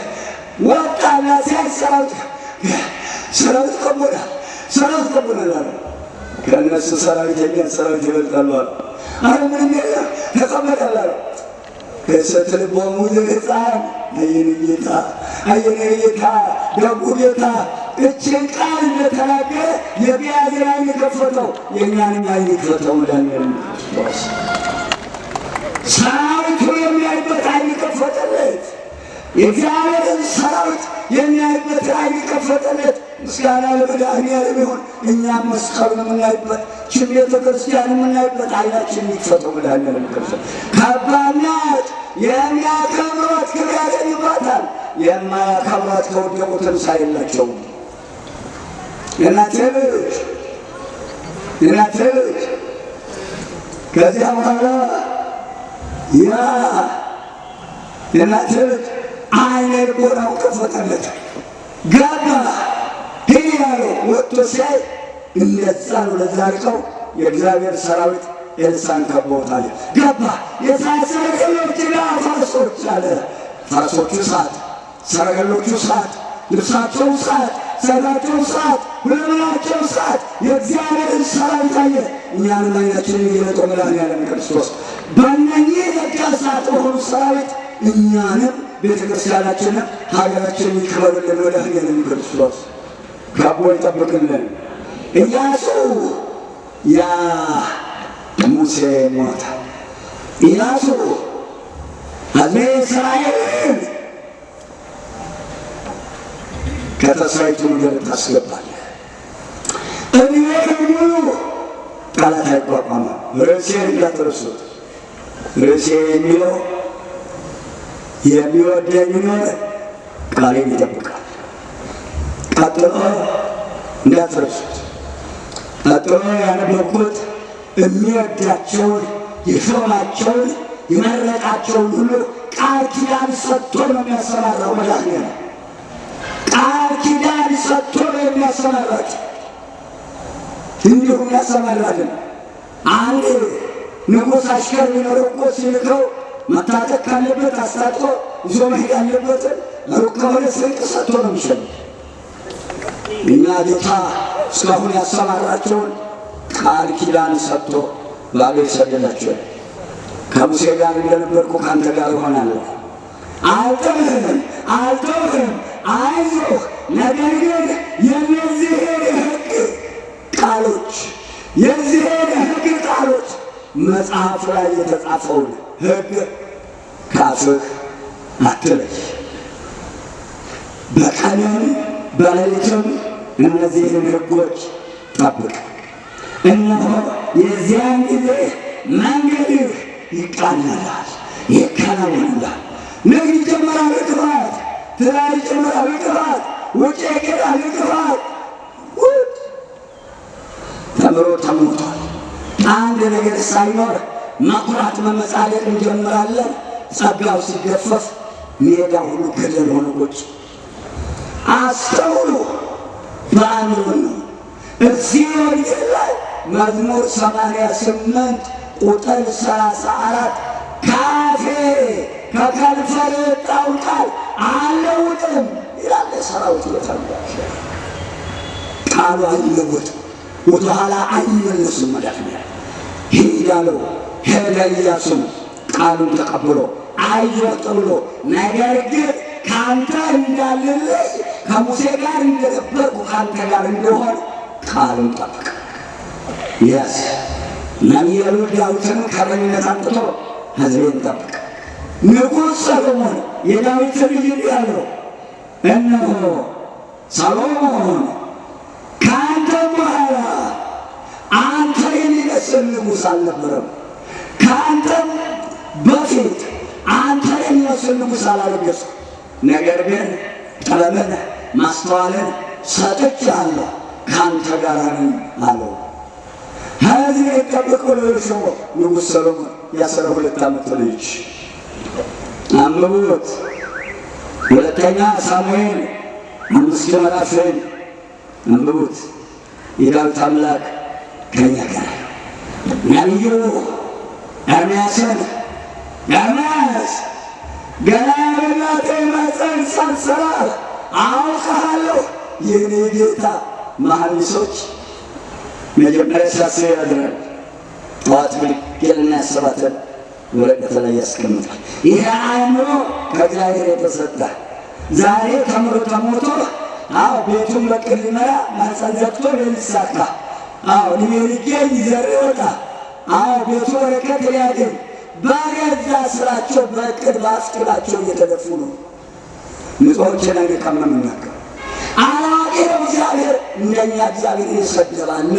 ወጣና ሲያይ ሰራዊት ከቦናል፣ ሰራዊት ከቦናል አለ። ከእነሱ ሰራዊት የእኛን ሰራዊት ይበልጣሉ አለ። አረ ምንም የለም ተቀመጠል አለ። ክስት ልቦሙ ዘሕፃን አየኔ ጌታ አየኔ ጌታ ደጉ ጌታ እችን ቃል እንደተናገረ የግያዝን ዓይን ከፈተው፣ የእኛንም ዓይን ከፈተው። መድኃኒዓለም ክርስቶስ ሰራዊቱ የሚያይበት ዓይን ከፈተለት። የእግዚአብሔርን ሰራዊት የሚያይበት ዓይን ከፈተለት። ምስጋና ለመድኃኒዓለም ይሁን። እኛም መስቀሉን የምናይበት ችን ቤተ ክርስቲያን የምናይበት ዓይናችን የሚከፈተው መድኃኒዓለም ክርስቶስ። ከባድ ናት። የሚያከብሯት ክብር ያገኙባታል። የማያከብሯት ከወደቁ ትንሣኤ የላቸውም። እናቴ ልጅ እናቴ ልጅ ከዚያ በኋላ ያ የእናቴ ልጅ ዓይነ ልቦናው ከፈተለት። ገባ ሂድ ያለው ወጥቶ ሲያይ እንደዛ ነው። ለዛ ርቀው የእግዚአብሔር ሰራዊት ኤልሳን ከበውታል። ገባ የእሳት ሰረገሎችና ፈረሶች አለ። ፈረሶቹ እሳት፣ ሰረገሎቹ እሳት፣ ልብሳቸው እሳት፣ ሰይፋቸው እሳት፣ ሁለመናቸው እሳት። የእግዚአብሔርን ሰራዊት አየ። እኛንም ዓይናችንን የገለጠው መድኃኒዓለም ክርስቶስ በእነኚህ ደጋ እሳት በሆኑ ሰራዊት እኛንም ቤተ ክርስቲያናችንን ሀገራችንን ይክበርልን። መድኃኒዓለም ክርስቶስ ከቦ ይጠብቅልን። ኢያሱ ያ ሙሴ ሞተ። ኢያሱ ሕዝበ እስራኤልን ከተስፋይቱ ምድር ታስገባለህ። እድሜ ሙሉ ጠላት አይቋቋምም። ርዕሴን እንዳትረሱት። ርዕሴ የሚለው የሚወደኝ ቢኖር ቃሌን ይጠብቃል። ቀጥሎ እንዳትረሱት። ቀጥሎ ያነበብኩት የሚወዳቸውን የሾማቸውን የመረጣቸውን ሁሉ ቃል ኪዳን ሰጥቶ ነው የሚያሰማራው። መድኃኒዓለም ቃል ኪዳን ሰጥቶ ነው የሚያሰማራቸው። እንዲሁም ያሰማራልን። አንድ ንጉሥ አሽከር ቢኖረው እኮ ሲልከው መታጠቅ ካለበት አስታጥቆ ይዞ መሄድ ያለበትን ሩቅ ከሆነ ስንቅ ሰጥቶ ነው የሚሸኘው። እኛ ጌታ እስካሁን ያሰማራቸውን ቃል ኪዳን ሰጥቶ ባዶ ይሰደዳቸው። ከሙሴ ጋር እንደነበርኩ ከአንተ ጋር እሆናለሁ፣ አልጥልህም፣ አልተውህም፣ አይዞህ። ነገር ግን የነዚህን ሕግ ቃሎች የዚህን ሕግ ቃሎች መጽሐፍ ላይ የተጻፈውን ሕግ ካፍህ አትለይ፣ በቀንም በሌሊትም እነዚህን ሕጎች ጠብቅ። እነሆ የዚያን ጊዜ መንገድህ ይቃናላል፣ ይከናወንላል። ንግድ ይጀመራል እንቅፋት፣ ትዳር ይጀመራል እንቅፋት፣ ውጭ ይገዳል እንቅፋት። ውድ ተምሮ ተሞቷል። አንድ ነገር ሳይኖር መኩራት መመጻደቅ እንጀምራለን። ጸጋው ሲገፈፍ ሜዳ ሁሉ ገደል ሆነ ቁጭ። አስተውሉ። በአንድ ነው። እዚህ ወንጌል ላይ መዝሙር 88 ቁጥር 34 ካፌ ከከንፈር የወጣውን ቃል አልለውጥም ይላል የሰራዊት ጌታ እግዚአብሔር። ቃሉ አይለወጥም፣ ወደኋላ አይመለስም። መድኃኒዓለም ሂድ አለው። ሄደ። ኢያሱም ቃሉን ተቀብሎ አይዞህ ብሎ ነገር ግን ከአንተ እንዳልለይ ከሙሴ ጋር እንደነበርኩ ከአንተ ጋር እንደሆን ቃሉን ጠብቅ። ያስ ነቢዩ ዳዊትን ከእረኝነት አምጥቶ ሕዝቤን ጠብቅ። ንጉሥ ሰሎሞን የዳዊት ልጅ እንዲህ አለው፣ እነሆ ሰሎሞን ከአንተ በኋላ አንተ የሚመስል ንጉሥ አልነበረም፣ ከአንተም በፊት አንተ የሚመስል ንጉሥ አላነገሥኩም። ነገር ግን ጥበብን ማስተዋልን ሰጥቼሃለሁ፣ ከአንተ ጋር ነኝ አለው። ሕዝቤን ጠብቅ ብሎ የሾመው ንጉሥ ሰሎሞን የ12 ዓመት ልጅ። አንብቡት። ሁለተኛ ሳሙኤል 5 ምዕራፍን አንብቡት። የዳዊት አምላክ ከእኛ ጋር ነው። ነቢዩ ኤርምያስን ኤርምያስ ገና በእናቴ ማኅፀን ሳልሠራህ አውቅሃለሁ። የእኔ ጌታ መሐንዲሶች መጀመሪያ ሲያስብ ያድራል። ጠዋት ብድግ ይልና ያሰባትን ወረቀት ላይ ያስቀምጣል። ይሄ አእምሮ ከእግዚአብሔር የተሰጠ ዛሬ ተምሮ ተሞቶ አዎ ቤቱን በቅል ሊመራ ማህፀን ዘግቶ ሊሳካ አዎ እድሜ ሊገኝ ዘር ይወጣ አዎ ቤቱ በረከት ሊያገኝ በገዛ ስራቸው በእቅድ በአፍቅዳቸው እየተደፉ ነው። ንጹሖችን አይነካም ነው የምናገረው። አላዋቂ ነው እግዚአብሔር። እንደኛ እግዚአብሔር ይሰደባል።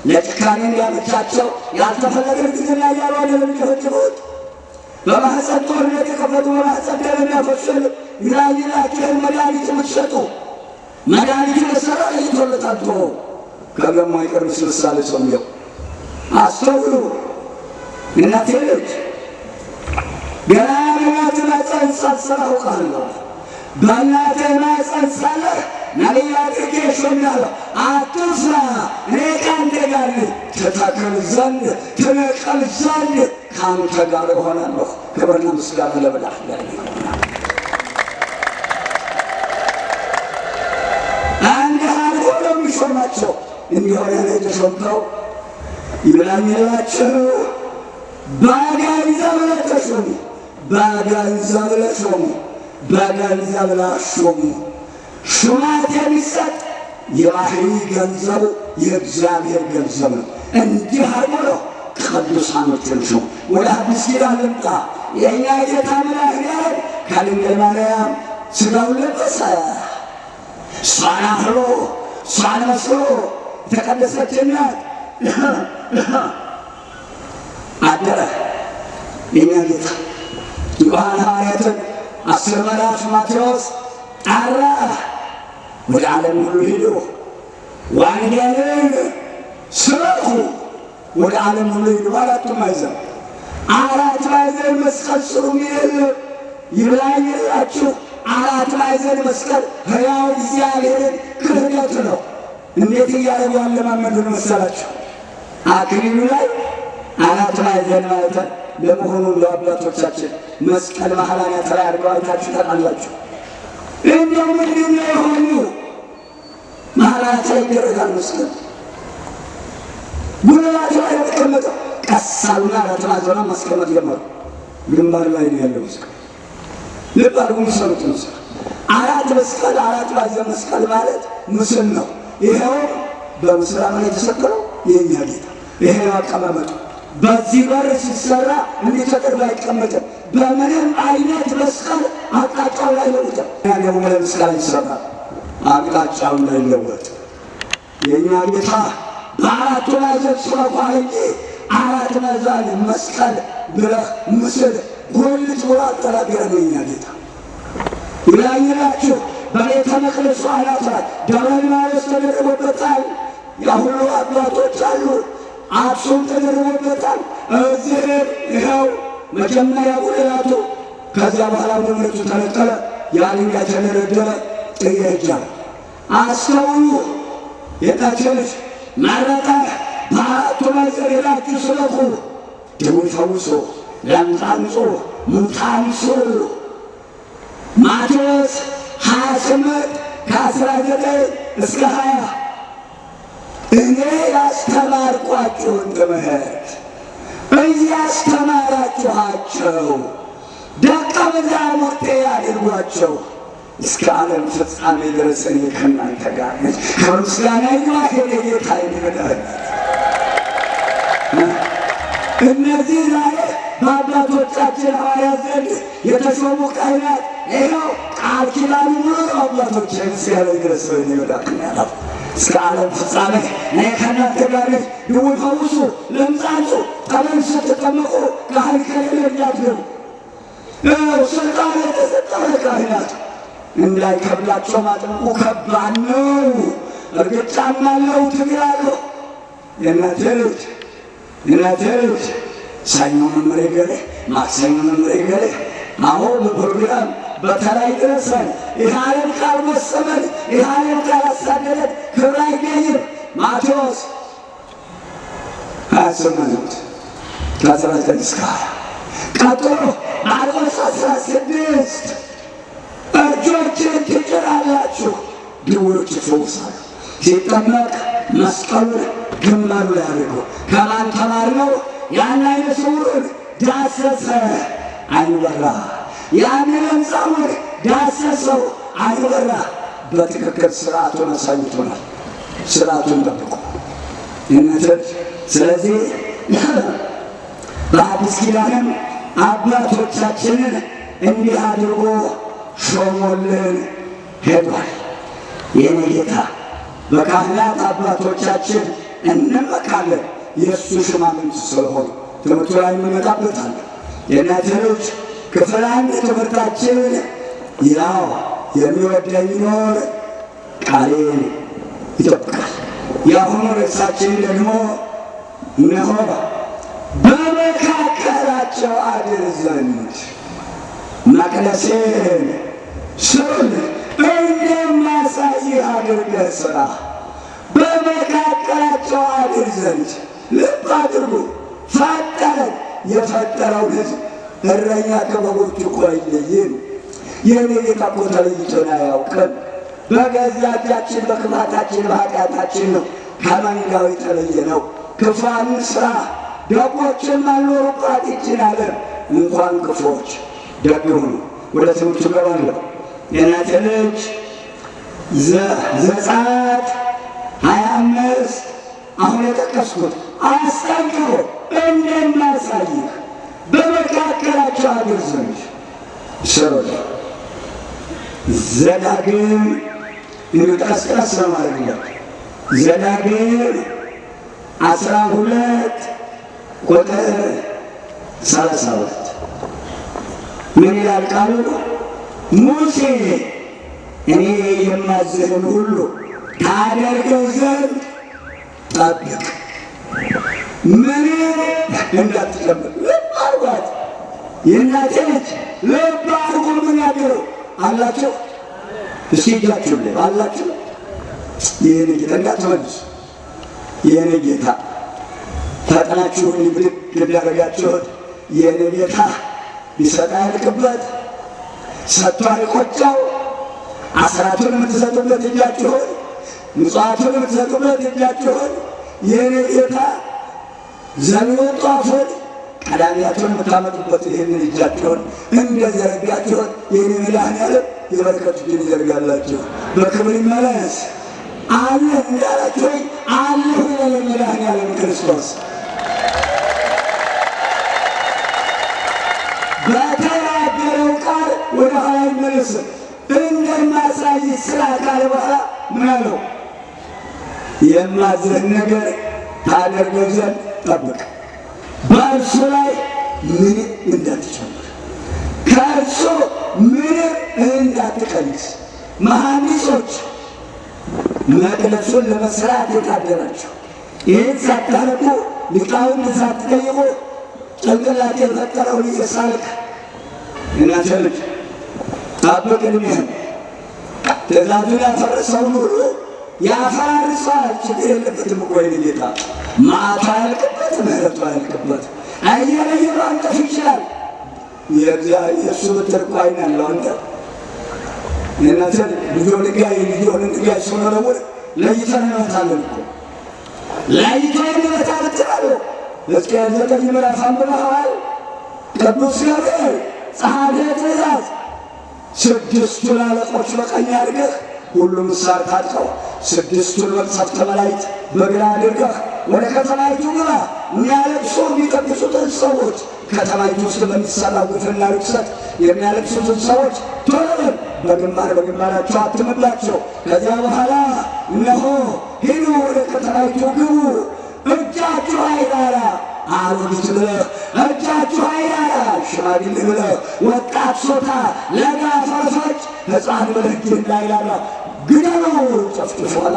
ለጭካኔ እንዲያመቻቸው ያልተፈለገ እርግዝና እያሉ አይደለም የሚጨፈጭፉት። በማህፀን ጦርነት የከፈቱ በማህፀን ደም የሚያፈሱ ይላይላችሁን መድኃኒት የምትሸጡ መድኃኒቱ የሰራ ለይቶለታል። ቶ ከገማ ይቀርብ ምሳሌ ሰውየው አስተውሉ። እናቴ ልጅ ገና በእናትህ ማህፀን ሳትሰራ አውቃለሁ። በእናትህ ማህፀን ሳለህ ነቢይ አድርጌ ሾሜሃለሁ። አትፍራ፣ እኔ ከአንተ ጋር ነኝ። ትተክል ዘንድ ትነቅል ዘንድ ከአንተ ጋር እሆናለሁ። ክብርና ምስጋና ለመድኃኒዓለም ይሁን። እንዲህ አድርጎ ነው የሚሾማቸው። እንዲሆነ ነው የተሾምከው። ይብላኝላችሁ በገንዘብ ለተሾሙ በገንዘብ ለሾሙ በገንዘብ ላሾሙ ሹመት የሚሰጥ የባህሪ ገንዘቡ የእግዚአብሔር ገንዘብ ነው። እንዲህ አድርጎ ነው ቅዱሳኖችን ሾሙ። ወደ አዲስ ኪዳን ልምጣ። የእኛ ጌታ መድኃኒዓለም ከድንግል ማርያም ሥጋውን ለበሰ። እሷን አህሎ እሷን መስሎ የተቀደሰች እናት አደረ። የእኛ ጌታ ዮሐን ሐዋርያትን 10 ምዕራፍ ማቴዎስ ጠራ። ወደ ዓለም ሁሉ ሂዱ ወንጌልን ስበኩ። ወደ ዓለም ሁሉ ሂዱ። አራቱ ማዕዘን አራት ማዕዘን መስቀል ስሩ የሚል ይብላኝላችሁ። አራት ማዕዘን መስቀል ሕያው እግዚአብሔርን ክህደት ነው። እንዴት እያደረጉ ያለማመዱን መሰላችሁ? አክሊሉ ላይ አራት ማዕዘን ማለት ለመሆኑ ለአባቶቻችን መስቀል መሀል አናት ላይ አድርገው አይታችሁ ታውቃላችሁ? እንደው ምንድን ነው የሆኑ መሀል አናት ላይ ይደረጋል መስቀል። ጉልላቱ ላይ የተቀመጠው ቀስ አሉና አራት ማዕዘኗን ማስቀመጥ ጀመሩ። ግንባር ላይ ነው ያለው መስቀል። ልብ አድርጉ የምትሰሩትን ስራ። አራት መስቀል አራት ማዕዘን መስቀል ማለት ምስል ነው። ይኸውም በምስል ላይ የተሰቀለው የእኛ ጌታ ይሄ ነው አቀማመጡ። በዚህ በር ሲሰራ እንዲህ ተደርጎ አይቀመጥም። በምንም አይነት መስቀል አቅጣጫው ላይ ለውጥም ያለው ለመስቀል ይሰራል። አቅጣጫው ላይ ለውጥ የእኛ ጌታ በአራቱ ማዕዘን ስበኳል እንጂ አራት ማዕዘን መስቀል ብለህ ምስል ጎልት ብሎ አልተናገረም። የእኛ ጌታ ይብላኝላችሁ በቤተ መቅደሱ አናት ላይ ደብረ ሊባኖስ ተደርቦበታል። ያ ሁሉ አባቶች አሉ። አክሱም ተደርቦበታል። እዚህም ይኸው መጀመሪያ ጉልላቱ፣ ከዚያ በኋላ መሬቱ ተነጠለ፣ ያ ድንጋይ ተደረደረ። ጥየጃ አስተውሉ። የታች ልጅ መረጠ። በአራቱ ማዕዘን ሄዳችሁ ስበኩ፣ ድውይ ፈውሱ፣ ለምጻም ንጹ፣ ሙታን ስሩ። ማቴዎስ 28 ከ19 እስከ 20 እኔ ያስተማርኳችሁን ትምህርት እያስተማራችኋቸው ደቀ መዛሙርቴ አድርጓቸው፣ እስከ ዓለም ፍጻሜ ድረስ እኔ ከእናንተ ጋር ነኝ። ክብር ምስጋና ይግባህ ለጌታ ይመዳል። እነዚህ ዛሬ በአባቶቻችን ሐዋርያት ዘንድ የተሾሙ ካህናት ይኸው ቃል ኪዳኑ ሙሉ ነው። አባቶች ምስጋና ይድረስ ይመዳል። እስከ ዓለም ፍጻሜ እኔ ከእናንተ ጋር ነኝ። ድውይ ፈውሱ፣ ለምጻም ንጹ፣ ጠበል ስትጠመቁ ካህን ከሌለ እንዳትገቡ። ስልጣን የተሰጠው ለካህናት እንዳይከብዳቸው ማጥመቁ ከባድ ነው። እርግጫም አለው፣ ትግል አለው። የእናቴ ልጅ የእናቴ ልጅ ሰኞ መምህሬ ገሌ፣ ማክሰኞ መምህሬ ገሌ፣ አዎ በፕሮግራም በተለይ ድረሰን። ይህ ዓለም ካልጎሰመን፣ ይህ ዓለም ካላሳደደን ክብር አይገኝም። ማቴዎስ 28 ከ19 እስከ 20 ቀጥሎ ማርቆስ 16 እጆችን ትጭናላችሁ ድውዮች ይፈወሳሉ። ሲጠመቅ መስቀሉን ግንባሩ ላይ አድርጎ ከማን ተማርነው? ያን ዓይነ ስውሩን ዳሰሰ፣ ዓይኑ በራ። ያንን ለምጻሙን ዳሰሰው፣ ዓይኑ በራ። በትክክል ስርዓቱን አሳይቶናል። ስርዓቱን ጠብቁ እናንተ። ስለዚህ በአዲስ ኪዳንም አባቶቻችንን እንዲህ አድርጎ ሾሞልን ሄዷል። የኔ ጌታ በካህናት አባቶቻችን እንመካለን፣ የእሱ ሹማምንት ስለሆኑ። ትምህርቱ ላይ እንመጣበታለን። የእናንተ ልጅ ክፍል አንድ ትምህርታችን ያው የሚወደኝ ቢኖር ቃሌን ይጠብቃል። የአሁኑ ርዕሳችን ደግሞ እነሆ በመካከላቸው አድር ዘንድ መቅደሴን ስሩልኝ፣ እንደማሳይህ አድርገህ ስራ። በመካከላቸው አድር ዘንድ ልብ አድርጉ። ፈጠረን። የፈጠረውን ሕዝብ እረኛ ከበጎቹ እኮ አይለይም። የኔ ጌታ እኮ ተለይቶን አያውቅም። በገዛ እጃችን በክፋታችን በኃጢአታችን ነው ከመንጋው የተለየ ነው። ክፋን ስራ ደጎችም አልኖሩባት ይችን ዓለም። እንኳን ክፉዎች ደግ ሁኑ። ወደ ትምህርቱ ገባለሁ። የእናቴ ልጅ ዘጸአት 25 አሁን የጠቀስኩት አስጠንቅቆ እንደማሳይህ በመካከላቸው አድር ዘንድ ስሩልኝ። ዘዳግም እንዲሁ ቀስቀስ ለማድረግ ነው። ዘዳግም 12 ቁጥር 32 ምን ይላል ቃሉ? ሙሴ እኔ የማዝህን ሁሉ ታደርገው ዘንድ ጠብቅ፣ ምንም እንዳትጨምር። ልብ አድርጓት የእናቴ ልጅ ልብ አድርጉ። ምን ያገረው አላቸው? እስኪ እጃችሁ ላይ አላችሁ። የኔ ጌታ እንዳትመልሱ። የኔ ጌታ ፈጥናችሁ ብድግ እንዳደረጋችሁት የኔ ጌታ ቢሰጥ አያልቅበት፣ ሰጥቶ አይቆጨው። አስራቱን የምትሰጡበት እጃችሁን፣ ምጽዋቱን የምትሰጡበት እጃችሁን የኔ ጌታ ዘቢውን ጧፉን ቀዳሚያቱን የምታመጡበት ይህንን እጃችሁን እንደዘረጋችሁት የኔ መድኃኔዓለም የበረከቱ እጅን ይዘርጋላችሁ። በክብር ይመለስ። አለ እንዳላችሁኝ አለሁ ይላል መድኃኔዓለም ክርስቶስ። በተናገረው ቃል ወደ ኋላ አይመለስም። እንደማሳይ ስራ ካለ በኋላ ምን አለው? የማዝህን ነገር ታደርገው ዘንድ ጠብቅ፣ በእርሱ ላይ ምንም እንዳትጨምር፣ ከእርሱ ምንም እንዳትቀንስ። መሐንዲሶች መቅደሱን ለመስራት የታደላችሁ ይህን ሳታነቡ ሊቃውንት ሳትጠይቁ ጭንቅላት የፈጠረውን እየሳልክ እናንተ ልጅ ጠብቅ ዕድሜህን። ትእዛዙን ያፈረሰውን ሁሉ ያፈራርሰዋል። ችግር የለበትም እኮ የእኔ ጌታ። መዓቱ አያልቅበት፣ ምሕረቱ አያልቅበት። አየለየ ማንጠፍ ይችላል። የእሱ ብትር እኮ ዓይን አለው። አንተ እናንተ ልጆ ድንጋይ ልጆን ድንጋይ ስንወረውር ለይተን እንመታለን እኮ ለይቶ የሚመታ ብትር አለው። ሕዝቅኤል 9 ምዕራፍ አንብበኸዋል። ቅዱስ ገብርኤል ጸሐፌ ትእዛዝ ስድስቱን አለቆች በቀኝ አድርገህ ሁሉም ሳር ታጥቀው ስድስቱን መቅሰፍተ መላእክት በግራ አድርገህ ወደ ከተማይቱ ግባ። የሚያለቅሱ የሚቀድሱትን ሰዎች ከተማይቱ ውስጥ በሚሰራው ግፍና ርኩሰት የሚያለቅሱትን ሰዎች ቶሎ በል በግንባር በግንባራቸው አትምላቸው። ከዚያ በኋላ እነሆ ሂዱ ወደ ከተማይቱ ግቡ፣ እጃችሁ አይራራ አሮጊት ብለህ እጃችሁ አይራራ ሽማግሌ ብለህ ወጣት ሶታ ለጋ ፈረሶች ሕፃን ብለህ እጅህ እንዳይራራ ግደሉ፣ ጨፍጭፉ አላ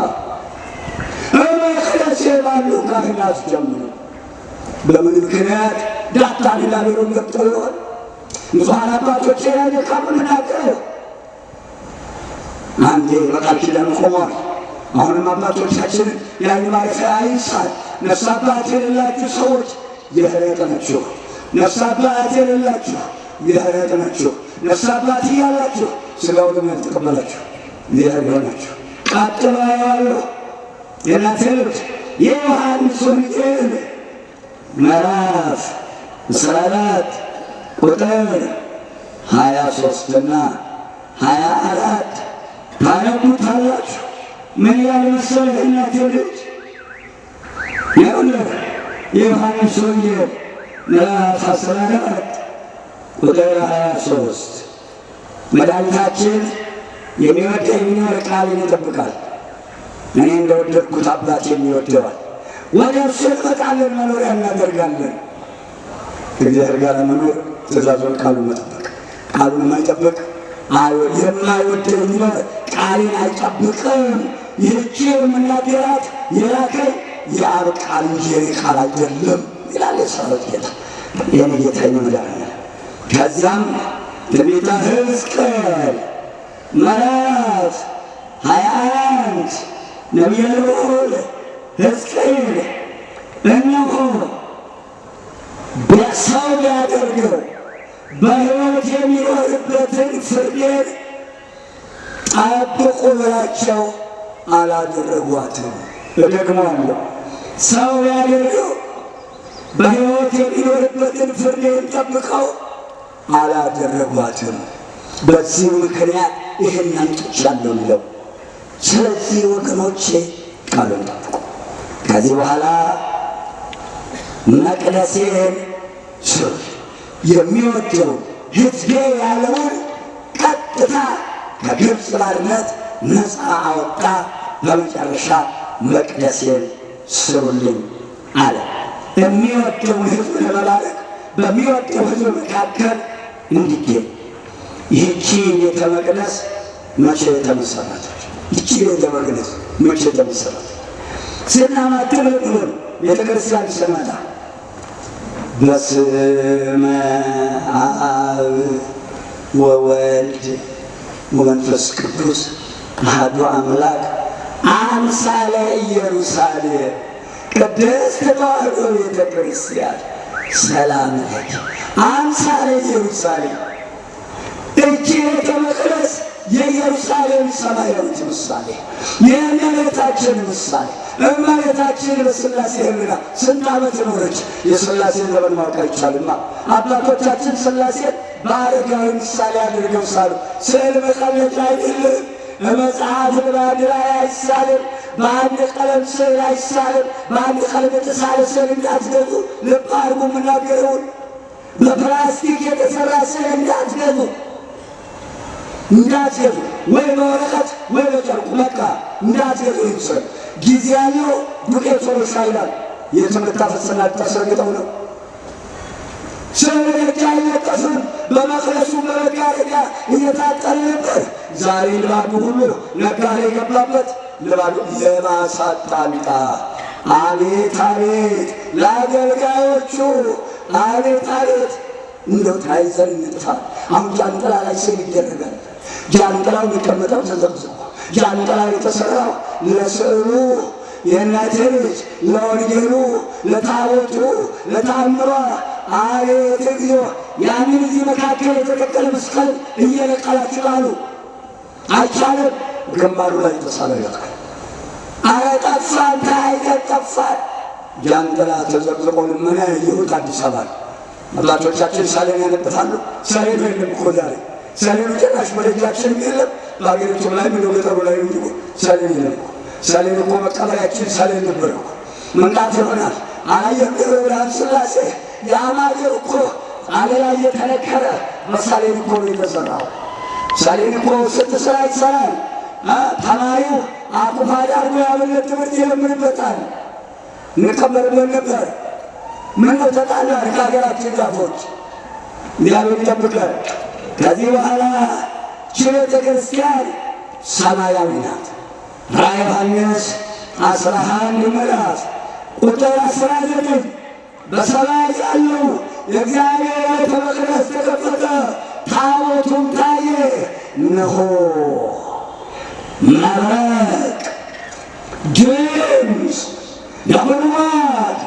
በመቅደሴ ባሉ ካህናት ጀምሩ። በምን ምክንያት ዳታንና አቤሮን ገብተው ይሆን? ንጹሐን አባቶቼ ላይ ደካሙ ምናገረው አንዴ በቃል ኪዳኑ ቆመዋል። አሁንም አባቶቻችንን የዓይን ማረፊያ አይንሳል። ነፍስ አባት የሌላችሁ ሰዎች እግዚአብሔር ያጠናችሁ። ነፍስ አባት የሌላችሁ እግዚአብሔር ያጠናችሁ። ነፍስ አባት እያላችሁ ሥጋውን ደሙን ያልተቀበላችሁ እግዚአብሔር ይሆናችሁ። ቀጥሎ አየዋለሁ የእናቴ ልጅ የዮሐንስ ወንጌል ምዕራፍ 14 ቁጥር 23 እና 24 ታነቡታላችሁ። ምን ይላል መሰለህ እናቴ ልጅ? ይኸውልህ የዮሐንስ ወንጌል ምዕራፍ 14 ቁጥር 23 መድኃኒታችን የሚወደኝ ቢኖር ቃሌን ይጠብቃል፣ እኔ እንደወደድኩት አባቴም ይወደዋል። ወደ እርሱ እንመጣለን፣ መኖሪያ እናደርጋለን። ከእግዚአብሔር ጋር መኖር ትእዛዙን ቃሉን መጠበቅ። ቃሉን የማይጠብቅ የማይወደኝ ቢኖር ቃሌን አይጠብቅም። ይህች የምናገራት የላከኝ የአብ ቃል እንጂ የእኔ ቃል አይደለም ይላል የሰራዊት ጌታ፣ የእኔ ጌታ የእኔ መድኃኒዓለም። ከዚያም ትንቢተ ሕዝቅኤል ምዕራፍ 21 ነቢየ ልዑል ሕዝቅኤል እነሆ ሰው ቢያደርገው በሕይወት የሚኖርበትን ፍርዴን ጠብቁ ብላቸው አላደረጓትም። እደግመዋለሁ። ሰው ቢያደርገው በሕይወት የሚኖርበትን ፍርዴን ጠብቀው አላደረጓትም። በዚህ ምክንያት ይህን አምጥቻለሁ የሚለው። ስለዚህ ወገኖቼ ቃሉን ጠብቁ። ከዚህ በኋላ መቅደሴን ስሩ፣ የሚወደው ሕዝቤ ያለውን ቀጥታ ከግብፅ ባርነት ነፃ አወጣ። በመጨረሻ መቅደሴን ስሩልኝ አለ። የሚወደውን ሕዝብ ለመባረክ በሚወደው ሕዝብ መካከል እንዲገኝ። ይህቺ ቤተ መቅደስ መቼ ተመሰረተች? ይቺ ቤተ መቅደስ መቼ ተመሰረተች? ስናማትብ ልብ ቤተ ክርስቲያን ስንመጣ በስመ አብ ወወልድ ወመንፈስ ቅዱስ አሐዱ አምላክ አምሳለ ኢየሩሳሌም ቅድስት ተዋሕዶ ቤተ ክርስቲያን ሰላም ለኪ። አምሳለ ኢየሩሳሌም እቺ ቤተ መቅደስ የኢየሩሳሌም ሰማያዊት ምሳሌ፣ የእመቤታችን ምሳሌ። እመቤታችን በሥላሴ ሕሊና ስንት ዓመት ኖረች? የሥላሴን ዘመን ማወቅ አይቻልማ። አባቶቻችን ሥላሴን በአረጋዊ ምሳሌ አድርገው ሳሉ። ስዕል መቀለጃ አይደለም። መጽሐፍ በአንድ ላይ አይሳልም። በአንድ ቀለም ስዕል አይሳልም። በአንድ ቀለም የተሳለ ስዕል እንዳትገዙ፣ ልብ አድርጉ የምናገረውን። በፕላስቲክ የተሰራ ስዕል እንዳትገዙ፣ እንዳትገዙ፣ ወይ በወረቀት ወይ በጨርቁ በቃ እንዳትገዙ። ይምሰል ጊዜ ያለው ዱቄት ሆኖ ይላል። የትምህርት አፈስና ልታስረግጠው ነው። ስዕል ደጅ አይለጠፍም። በመቅደሱ በመጋረጃ እየታጠረ ነበር። ዛሬ ልባዱ ሁሉ ነጋዴ የገባበት ልባዱ የባሳጣልጣ። አቤት አቤት ለአገልጋዮቹ፣ አቤት አቤት። እንደው ታይዘን እንጥፋ። አሁን ጃንጥላ ላይ ስዕል ይደረጋል። ጃንጥላው የሚቀመጠው ተዘቅዝቆ፣ ጃንጥላው የተሰራው ለስዕሉ የእናቴ ልጅ ለወንጌሉ ለታቦቱ ለታምሯ። አቤት እግዚኦ! ያንን እዚህ መካከል የተተከለ መስቀል እየነቀላችሁ ጣሉ። አይቻልም። ግንባሩ ላይ የተሳለ ይበቃል። አረ ጠፋን፣ ተያይዘን ጠፋን። ጃንጥላ ተዘቅዝቆ ልመና ያየሁት አዲስ አበባ ነው። አባቶቻችን ሰሌን ያነጥፋሉ። ሰሌኑ የለም እኮ ዛሬ። ሰሌኑ ጭራሽ በደጃችንም የለም፣ በሀገሪቱም ላይ ምነው ገጠሩ ላይ እንጂ ሰሌን የለም እኮ። ሰሌን እኮ መቀበሪያችን ሰሌን ነበር እኮ። ምንጣፍ ይሆናል። አላየህም? ደብረ ብርሃን ሥላሴ የአማገር እኮ አለላ እየተነከረ በሰሌን እኮ ነው የተሰራው። ሰሌን እኮ ስንት ስራ ይሰራል። ተማሪው አኩፋድ አድርጎ የአብነት ትምህርት ይለምንበታል። እንቀበርበት ነበር። ምነው ተጣላን ከሀገራችን ዛፎች? እግዚአብሔር ይጠብቀን። ከዚህ በኋላ ይህች ቤተ ክርስቲያን ሰማያዊ ናት። ራዕየ ዮሐንስ 11 ምዕራፍ ቁጥር 19 በሰማይ ያለው የእግዚአብሔር ቤተ መቅደስ ተከፈተ፣ ታቦቱም ታየ። እነሆ መብረቅ፣ ድምፅ፣ ነጎድጓድ፣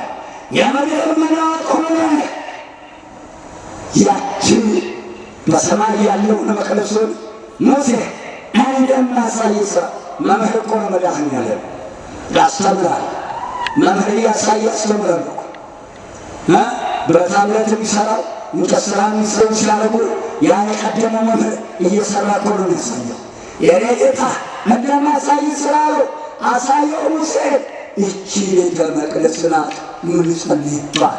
የምድር መናወጥ ሆነ። ያቺ በሰማይ ያለውን መቅደሱን ሙሴ እንደማሳይ ስራ። መምህር እኮ ነው መድኃኒዓለም ያስተምራል። መምህር እያሳየ ያስተምራል እኮ። ብረታ ብረት የሚሰራው እንጨት ስራ የሚሰሩ ሲያደርጉ ያ የቀደመው መምህር እየሰራ እኮ ነው የሚያሳየው። የኔ ጌታ እንደማሳይ ስራ ነው አሳየው ሙሴ። ይቺ ቤተ መቅደስ ናት የምንጸልይባት፣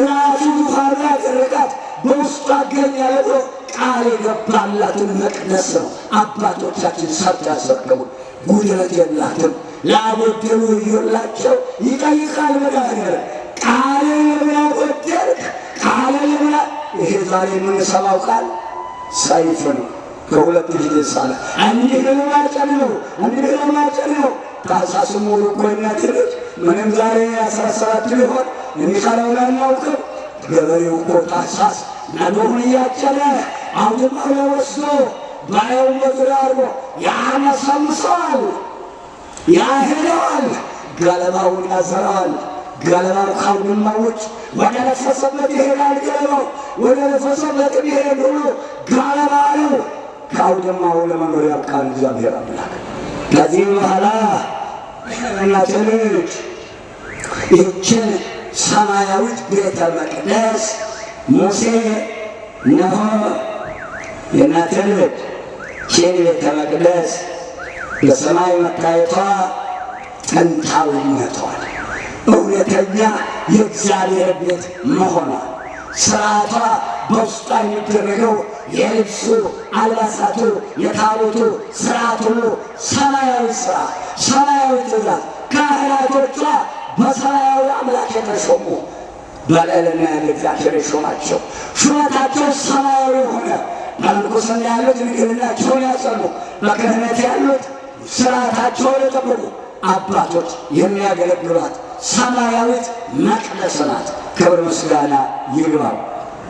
ራሱ ዙፋኑ ያደረጋት በውስጡ አገኛለሁ ብሎ ቃል የገባላትን መቅደስ ነው አባቶቻችን ሰርተው ያስረከቡን። ጉድለት የላትም። ላጎደሉ እዩላቸው ይጠይቃል መድኃኒዓለም። ቃልን ለምን አጎደልክ? ቃልን ለምን ይሄ ዛሬ የምንሰማው ቃል ሰይፍ ነው። ከሁለት ፊት ሳለ እንዲህ ብሎ ማጨድ ነው፣ እንዲህ ብሎ ማጨድ ነው። ታኅሳስ ሙሉ እኮ የእናቴ ልጅ ምንም ዛሬ 17 ቢሆን የሚቀረውን አናውቅም። ገበሬው እኮ ታኅሳስ ነዶውን እያጨደ አውድማው ላይ ወስዶ ባየውን በዙሪያ አድርጎ ያነሰምሰዋል፣ ያህለዋል፣ ገለባውን ያዘራዋል። ገለባው ከአውድማው ውጭ ወደ ነፈሰበት ይሄዳል። ገለባው ወደ ነፈሰበት ይሄድ ሁሉ ገለባ ነው። ከአውድማው ለመኖር ያብቃን እግዚአብሔር አምላክ። ከዚህ በኋላ እናቴ ልጅ ይህችን ሰማያዊት ቤተ መቅደስ ሙሴ እነሆ የእናቴ ልጅ ይህችን ቤተ መቅደስ በሰማይ መታየቷ ጥንታዊነቷን እውነተኛ የእግዚአብሔር ቤት መሆኗ ስርዓቷ በውስጧ የሚደረገው የልብሱ አልባሳቱ የታቦቱ ስርዓት ሁሉ ሰማያዊ ስራ፣ ሰማያዊ ትእዛዝ፣ ካህናቶቿ በሰማያዊ አምላክ የተሾሙ በልዕልና ያለ እግዚአብሔር የሾማቸው ሹመታቸው ሰማያዊ የሆነ በምንኩስና ያሉት ድንግልናቸውን ያጸኑ፣ በክህነት ያሉት ስርዓታቸውን የጠበቁ አባቶች የሚያገለግሏት ሰማያዊት መቅደስ ናት። ክብር ምስጋና ይግባው።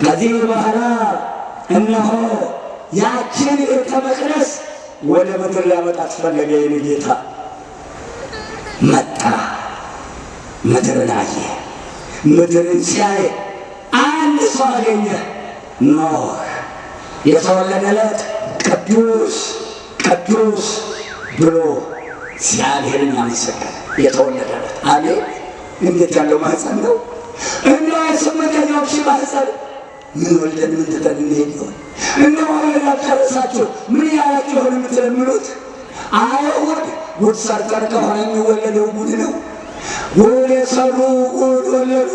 ከዚህ በኋላ እነሆ ያችን ቤተ መቅደስ ወደ ምድር ሊያመጣት ፈለገ። የኔ ጌታ መጣ፣ ምድርን አየ። ምድርን ሲያይ አንድ ሰው አገኘ፣ ኖህ የተወለደ ዕለት ቅዱስ ቅዱስ ብሎ እግዚአብሔርን ያመሰገነ የተወለደ ዕለት። አሜን! እንዴት ያለው ማህፀን ነው! እንደው የስምንተኛው ሺህ ማህፀን ምን ወልደን ምን ትተን እንሄድ ይሆን? እንደው ወለዳችሁ ጨረሳችሁ ምን ያላችሁ ይሆን የምትለምኑት? አይሁድ ጉድ ሰርተን ከሆነ የሚወለደው ጉድ ነው። ጉድ የሰሩ ጉድ ወለዱ፣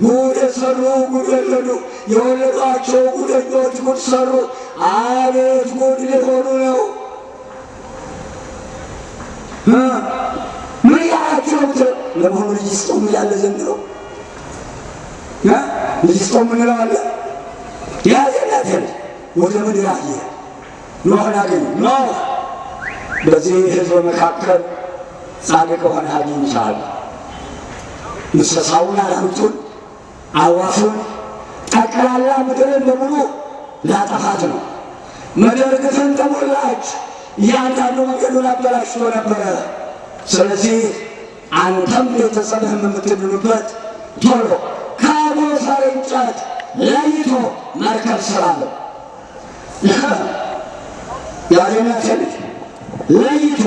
ጉድ የሰሩ ጉድ ወለዱ። የወለዷቸው ጉደኞች ጉድ ሰሩ። አቤት ጉድ ሊሆኑ ነው። ምን ያላችሁ ነው? ለመሆኑ ልጅ ስጠው የሚላለ ዘንድሮ ልጅ ስጠው የምንለው አለ? ያዘናት ወደ ምድር አየ፣ ኖህን አገኘ። ኖህ በዚህ ሕዝብ መካከል ጻድቅ ሆነህ አግኝቻለሁ። እንስሳውን፣ አራዊቱን፣ አዕዋፉን ጠቅላላ ምድርን በሙሉ ላጠፋት ነው። ምድር ግፍን ተሞላች። እያንዳንዱ መንገዱን አበላሽቶ ነበረ። ስለዚህ አንተም ቤተሰብህም የምትድኑበት ቶሎ ከጎፈር እንጨት ለይቶ መርከብ ስራ አለው። ያገኛት ልጅ ለይቶ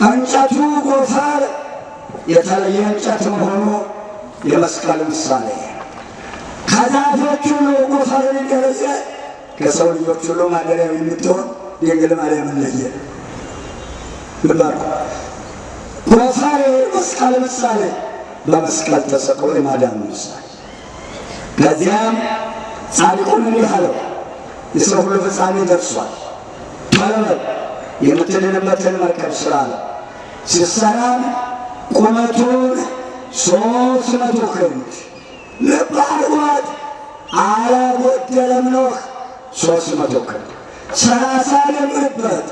እንጨቱ ጎፈር የተለየ እንጨት መሆኑ የመስቀል ምሳሌ፣ ከዛፎች ሁሉ ጎፈርን እንደለየ ከሰው ልጆች ሁሉ ማደሪያው የምትሆን ድንግል ማርያምን ለየ። ልብ አድርጉ። ጎፈር የመስቀል ምሳሌ፣ በመስቀል ተሰቅሎ የማዳን ምሳሌ። ከዚያም ጻድቁን እንዲህ አለው፣ የሰው ሁሉ ፍጻሜ ደርሷል። ቶሎ በል የምትድንበትን መርከብ ስራ አለው። ሲሰራም ቁመቱን 300 ክንድ ልብ አድርጓት፣ አላጎደለም። ኖህ 300 ክንድ 30 ደምርበት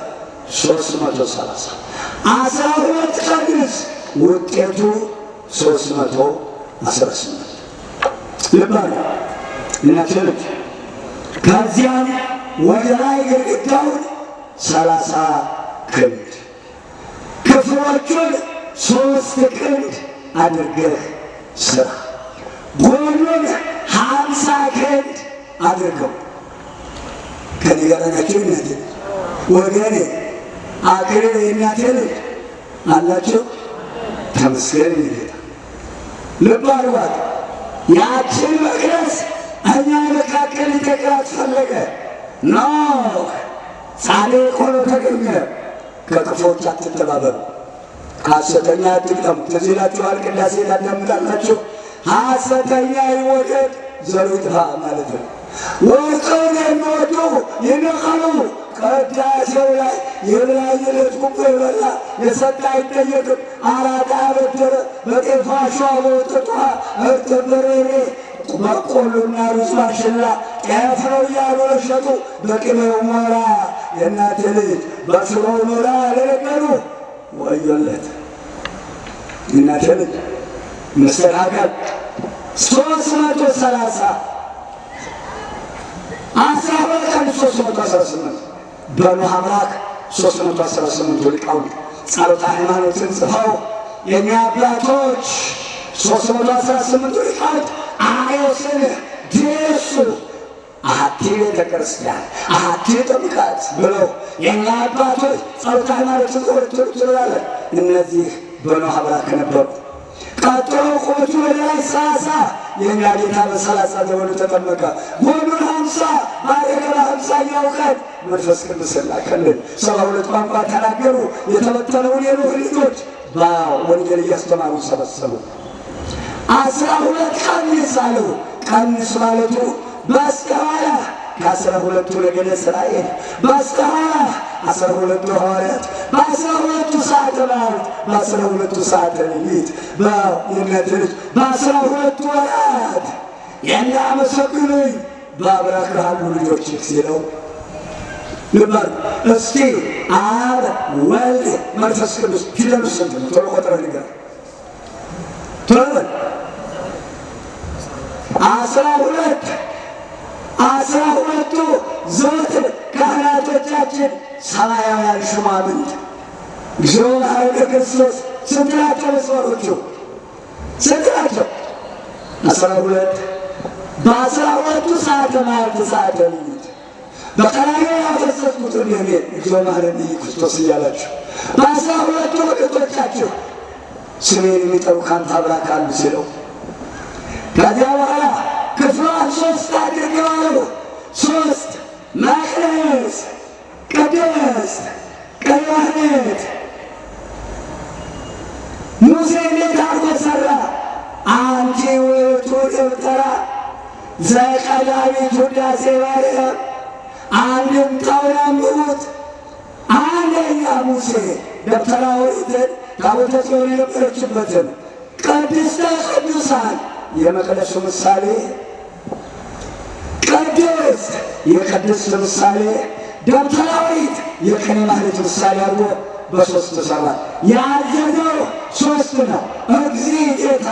330 12 ቀንስ፣ ውጤቱ 318 ልብ አድርጉ እናቴ ልጅ። ከዚያም ወደ ላይ ግድግዳውን 30 ክንድ ክፍሎቹን 3 ክንድ አድርገህ ስራ፣ ጎኑን 50 ክንድ አድርገው። ከኔ ጋር ናቸው እናቴ ወገኔ፣ አክሊል የእናቴ ልጅ አላቸው። ተመስገን ጌታ። ልብ አድርጓት። ያችን መቅደስ እኛ መካከል ሊተክላት ፈለገ። ኖህ ጻድቅ ሆኖ ተገኘ። ከክፉዎች አትተባበሩ፣ ሐሰተኛ አትግጠሙ። ትዝ ይላችኋል፣ ቅዳሴ ታዳምጣላችሁ። ሐሰተኛ ይወደድ ዘሩ ይጥፋ ማለት ነው። ወርቅን የሚወዱ ይንቀሉ። ቅዳሴው ላይ የብላይለት ጉቦ የበላ የሰጠ አይጠየቅም። አራጣ ያበደረ በጤፍ አሸዋ በወተት ውሃ እርጥብ በርበሬ በቆሎና ሩዝ ማሽላ ጤፍ ነው እያሉ ለሸጡ በቅቤው ሞራ የእናቴ ልጅ በሽሮው ሞራ ለነገሩ ወዮለት። የእናቴ ልጅ መስተካከል 330 12 ቀን 318 በኖህ አምላክ 318 ሊቃውንት ጸሎተ ሃይማኖትን ጽፈው የእኛ አባቶች 318 ሊቃውንት አርዮስን ድሱ አሐቲ ቤተ ክርስቲያን አሐቲ ጥምቀት ብለው የእኛ አባቶች ጸሎተ ሃይማኖትን ጽፈው ትላለን። እነዚህ በኖህ አምላክ ነበሩ። ቀጥሎ ቁመቱ ወደ ላይ 30 የእኛ ጌታ በ30 ዘመኑ ተጠመቀ። ጎኑን 50 ባረከ። በ50ኛው ቀን መንፈስ ቅዱስ ላከልን። 72 ቋንቋ ተናገሩ። የተበተነውን የኖህ ልጆች በወንጌል እያስተማሩ ሰበሰቡ። 12 ቀንስ አለው። ቀንስ ማለቱ በስተኋላ ከ12ቱ ነገደ እስራኤል በስተኋላ 12ቱ ሐዋርያት በ12ቱ ሰዓተ መዓልት በ12ቱ ሰዓተ ሌሊት በየእናቴ ልጅ በ12ቱ ወራት የሚያመሰግኑኝ በአብራክህ አሉ ልጆች ሲለው ልበር እስቲ አብ ወልድ መንፈስ ቅዱስ ፊደሉ ስንት ነው? ቶሎ ቆጥረህ ንገረኝ። ቶሎ በል። 12 12ቱ ዘወትር ካህናቶቻችን ሰማያውያን ሹማምንት እግዚኦ መሐረነ ክርስቶስ ስንት ናቸው? መስመሮቹ ስንት ናቸው? 12 በ12ቱ ሰዓተ መዓልት ሰዓተ ሌሊት በቀራንዮ ያፈሰስኩትን ደሜን እግዚኦ መሐረነ ክርስቶስ እያላችሁ በ12ቱ ምልክቶቻችሁ ስሜን የሚጠሩ ካንተ አብራክ አሉ ሲለው ከዚያ በኋላ ክፍሏን 3 አድርገው አሉ። 3 መቅደስ፣ ቅድስት፣ ቅድመ ሙሴ እንዴት አድርጎ ሠራ? አንቲ ውእቱ ደብተራ ዘቀዳሚት ውዳሴ ማርያም። አንድምታውን አንብቡት። አንደኛ ሙሴ ደብተራ ኦሪትን ታቦተ ጽዮን የነበረችበትን ቅድስተ ቅዱሳን የመቅደሱ ምሳሌ፣ ቅድስት የቅድስት ምሳሌ፣ ደብተራ ኦሪት የቅኔ ማህሌት ምሳሌ አድርጎ በ3 ሰራ። ያዘዘው 3 ነው። እግዚእ ጌታ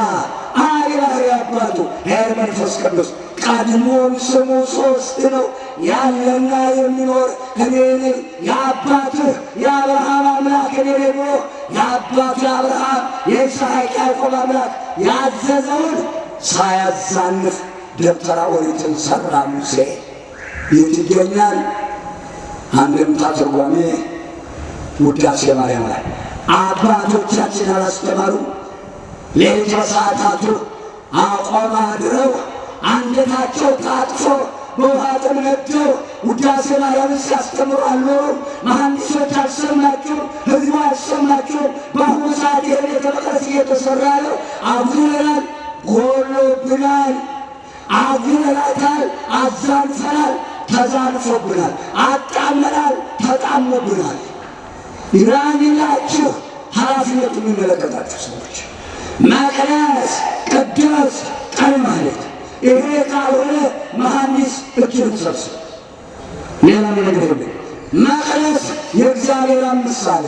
አብ የባሕርይ አባቱ ኄር መንፈስ ቅዱስ። ቀድሞም ስሙ 3 ነው። ያለና የሚኖር እኔ ነኝ። የአባትህ የአብርሃም አምላክ እኔ ነኝ ብሎ የአባቱ የአብርሃም የይስሐቅ ያዕቆብ አምላክ ያዘዘውን ሳያዛንፍ ደብተራ ኦሪትን ሠራ ሙሴ። የት ይገኛል? አንድምታ ትርጓሜ ውዳሴ ማርያም ላይ አባቶቻችን አላስተማሩ? ሌሊት በሰዓታቱ አቆም አድረው አንገታቸው ታጥፎ በውሃ ጥም ነደው ውዳሴ ማርያምን ሲያስተምሩ አልኖሩም። መሐንዲሶች አልሰማችሁም፣ ሕዝቡ አልሰማችሁም። በአሁኑ ሰዓት ይህ ቤተ መቅደስ እየተሰራ ነው። አጉረናል፣ ጎሎብናል፣ አጉረናታል፣ አዛንፈናል፣ ተዛንፎብናል፣ አጣመናል፣ ተጣሞብናል። ይራንላችሁ ኃላፊነቱ የሚመለከታችሁ ሰዎች መቅደስ ቅዱስ ቀን ማለት ይሄ ካልሆነ መሐንዲስ እጅን ሰብስብ፣ ሌላ ነገር የለም። መቅደስ የእግዚአብሔር ምሳሌ፣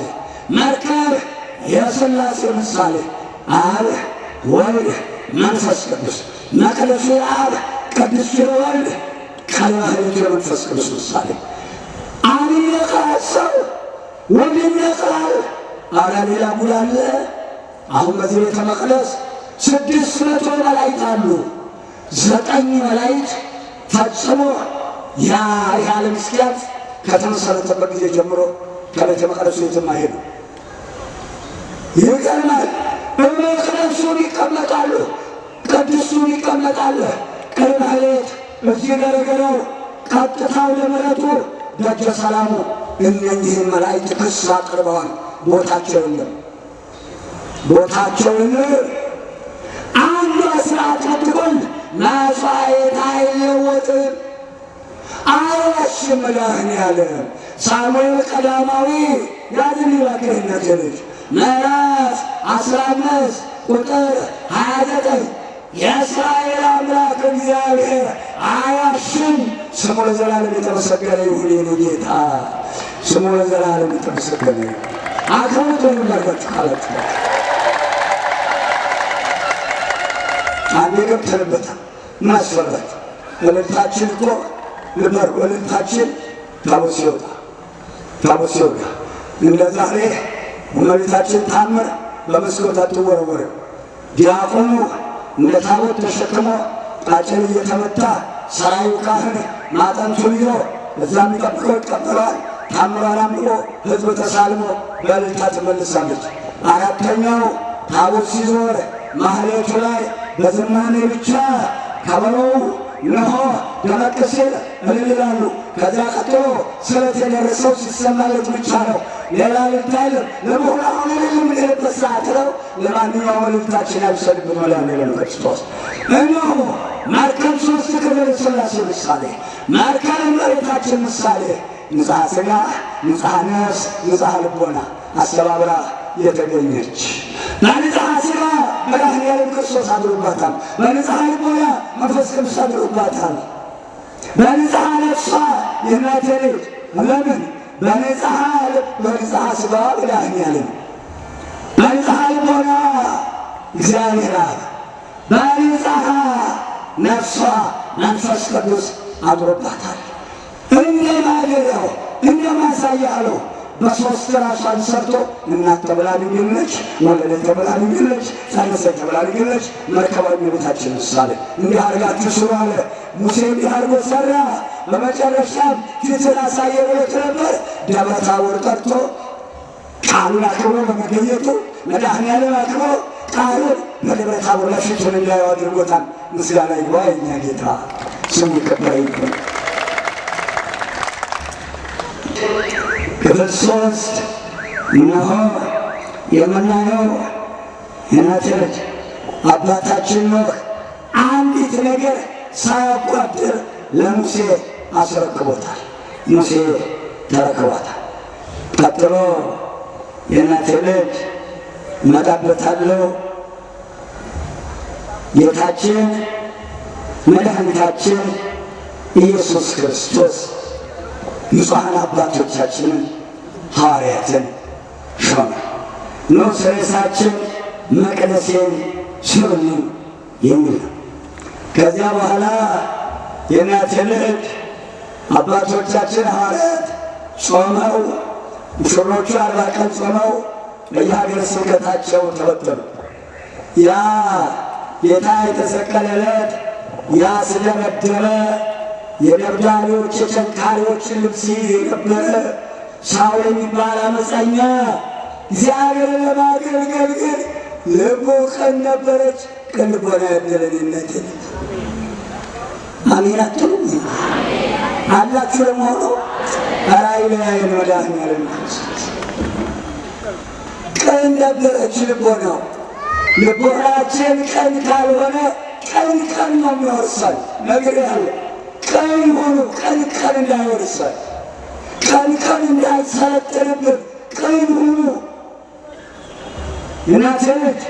መርከብ የሥላሴ ምሳሌ፣ አብ ወልድ መንፈስ ቅዱስ። መቅደሱ የአብ ቅዱስ የወልድ ቃለ ማህሌቱ የመንፈስ ቅዱስ ምሳሌ። አብ ይነቅላል ሰው፣ ወልድ ይነቅላል። አረ ሌላ ጉድ አለ። አሁን በዚህ ቤተ መቅደስ 600 መላእክት አሉ። 9 መላእክት ፈጽሞ ያ የዓለም እስኪያልፍ ከተመሰረተበት ጊዜ ጀምሮ ከቤተ መቅደሱ የትም አይሄዱም። ይገርማል። በመቅደሱ ይቀመጣሉ። ቅድስቱን ይቀመጣል። ቅኔ ማህሌት እዚህ ገረገረው ቀጥታው ለምሕረቱ ደጀ ሰላሙ። እነኚህን መላእክት ክስ አቅርበዋል። ቦታቸው የለም፣ ቦታቸው የለም። አንዷ ስርዓት ብትጎል መስዋዕት አይለወጥም፣ አይዋሽም። መድኃኔዓለም ሳሙኤል ቀዳማዊ ያዝን እባክህ ልጅ ምዕራፍ 15 ቁጥር 29 የእስራኤል አምላክ እግዚአብሔር አያሽም፣ ስሙ ለዘላለም የተመሰገነ ይሁን። የኔ ጌታ ስሙ ለዘላለም የተመሰገነ ይሁን። አክብሩት ወይም አድርጋችሁ ካላችሁ አንዴ ገብተንበታል። ምን አስፈራችሁ? እልልታችን እኮ ልበር እልልታችን ታቦት ሲወጣ ታቦት ሲወጣ እንደ ዛሬ እመቤታችን ታምር በመስኮት አትወረወርም። ዲያቆኑ እንደ ታቦት ተሸክሞ ቃጭል እየተመታ ሰራዩ ካህን ማጠንቱን ይዞ እዛ የሚጠብቀው ይቀበለዋል። ታምሯን አምልቆ ሕዝብ ተሳልሞ በእልልታ ትመልሳለች። አራተኛው ታቦት ሲዞር ማህሌቱ ላይ በዝማሜ ብቻ ከበሮው እነሆ ደመቅ ሲል እልል ይላሉ። ከዚያ ቀጥሎ ስለት የደረሰው ሲሰማለት ብቻ ነው። ሌላ እልልታ የለም። ለመሆኑ አሁን እልል የምንልበት ሰዓት ነው። ለማንኛውም እልልታችን ያብሰልብን መድኃኔዓለም ክርስቶስ። እነሆ መርከብ ሶስት ክፍል ሥላሴ ምሳሌ፣ መርከብ እመቤታችን ምሳሌ፣ ንጽሐ ሥጋ፣ ንጽሐ ነፍስ፣ ንጽሐ ልቦና አስተባብራ የተገኘች በንጽሐ ሥጋ መድኃኔዓለም ክርስቶስ አድሮባታል። በንጽሐ ልቦና መንፈስ ቅዱስ አድሮባታል። በንጽሐ ነፍሷ የእናቴ ልጅ ለምን በንጽሐ ሥጋ መድኃኔዓለም፣ በንጽሐ ልቦና እግዚአብሔር አብ፣ በንጽሐ ነፍሷ መንፈስ ቅዱስ አድሮባታል። እንደ ማደሪያው እንደ ማሳያ አለው። በሶስት ራሷን ሰርቶ እናት ተብላ ድንግል ነች፣ ወለደች ተብላ ድንግል ነች፣ ጸነሰች ተብላ ድንግል ነች። መርከቧ እመቤታችን ምሳሌ እንዲህ አድርጋችሁ ስሩ አለ። ሙሴ እንዲህ አድርጎ ሰራ። በመጨረሻም ፊትን አሳየ ብሎት ነበር። ደብረ ታቦር ጠርቶ ቃሉን አክብሮ በመገኘቱ መድኃኔዓለም አክብሮ ቃሉን በደብረ ታቦር ላይ ፊቱን እንዳየው አድርጎታል። ምስጋና ይግባ የእኛ ጌታ ስሙ ይከበር ይሁን። ክፍል 3 እነሆ የምናየው የእናቴ ልጅ አባታችን ኖህ አንዲት ነገር ሳያጓድል ለሙሴ አስረክቦታል። ሙሴ ተረክቧታል። ቀጥሎ የእናቴ ልጅ እመጣበታለሁ። ጌታችን መድኃኒታችን ኢየሱስ ክርስቶስ ንጹሐን አባቶቻችንን ሐዋርያትን ሾመ። ንዑስ ርዕሳችን መቅደሴን ስሩልኝ የሚል ነው። ከዚያ በኋላ የእናቴ ልጅ አባቶቻችን ሐዋርያት ጾመው ሙሽሮቹ 40 ቀን ጾመው በየሀገረ ስብከታቸው ተበተኑ። ያ ጌታ የተሰቀለ ዕለት ያ ስለመደበ የደብዳቤዎች የቸንካሪዎችን ልብስ ይዝ የነበረ ሳውል የሚባል አመፀኛ እግዚአብሔርን ለማገልገል ግን ልቡ ቅን ነበረች። ቅን ልቦና ያደለን የእናቴ ልጅ አሜን አትሉም አላችሁ? ለመሆኑ ኧረ አይለያየን መድኃኔዓለም ክርስቶስ። ቅን ነበረች ልቦናው። ልቦናችን ቅን ካልሆነ ቀን ቀን ነው የሚወርሰን። ነግሬሃለሁ። ቀን ሆኖ ቀን ቀን እንዳይወርሰን፣ ቀን ቀን እንዳይሰለጥንብን ቀን ሁኑ። እናቴ ልጅ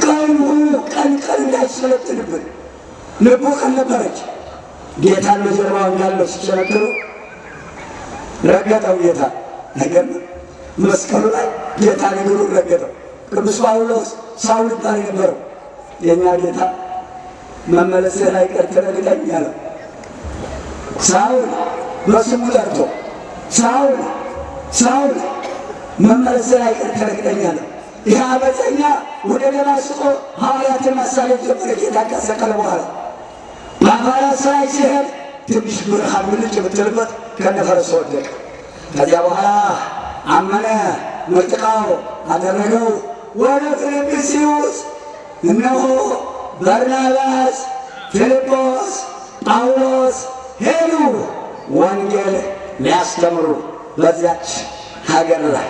ቀን ሁኑ፣ ቀን ቀን እንዳይሰለጥንብን። ልቡ ቀን ነበረች። ጌታን በጀርባው እንዳለው ሲቸነክሩ ረገጠው ጌታ። ነገር መስቀሉ ላይ ጌታ እግሩን ረገጠው። ቅዱስ ጳውሎስ ሳውል ይባል የነበረው የእኛ ጌታ መመለስህ ላይቀር ትረግጠኝ አለው። ሳውል በስሙ ጠርቶ ሳውል ሳውል መመለስህ ላይቀር ትረግጠኝ አለው። ይህ አመፀኛ ወደ ደማስቆ ሐዋርያትን ማሳደድ ጀመረ። ጌታ ከሰቀለ በኋላ በአፋራስ ላይ ሲሄድ ትንሽ ብርሃን ብልጭ ብትልበት ከነፈረሱ ወደቀ። ከዚያ በኋላ አመነ፣ ምርጥቃው አደረገው። ወደ ፊልጵስዩስ እነሆ በርናባስ፣ ፊልጶስ፣ ጳውሎስ ሄዱ ወንጌል ሊያስተምሩ። በዚያች ሀገር ላይ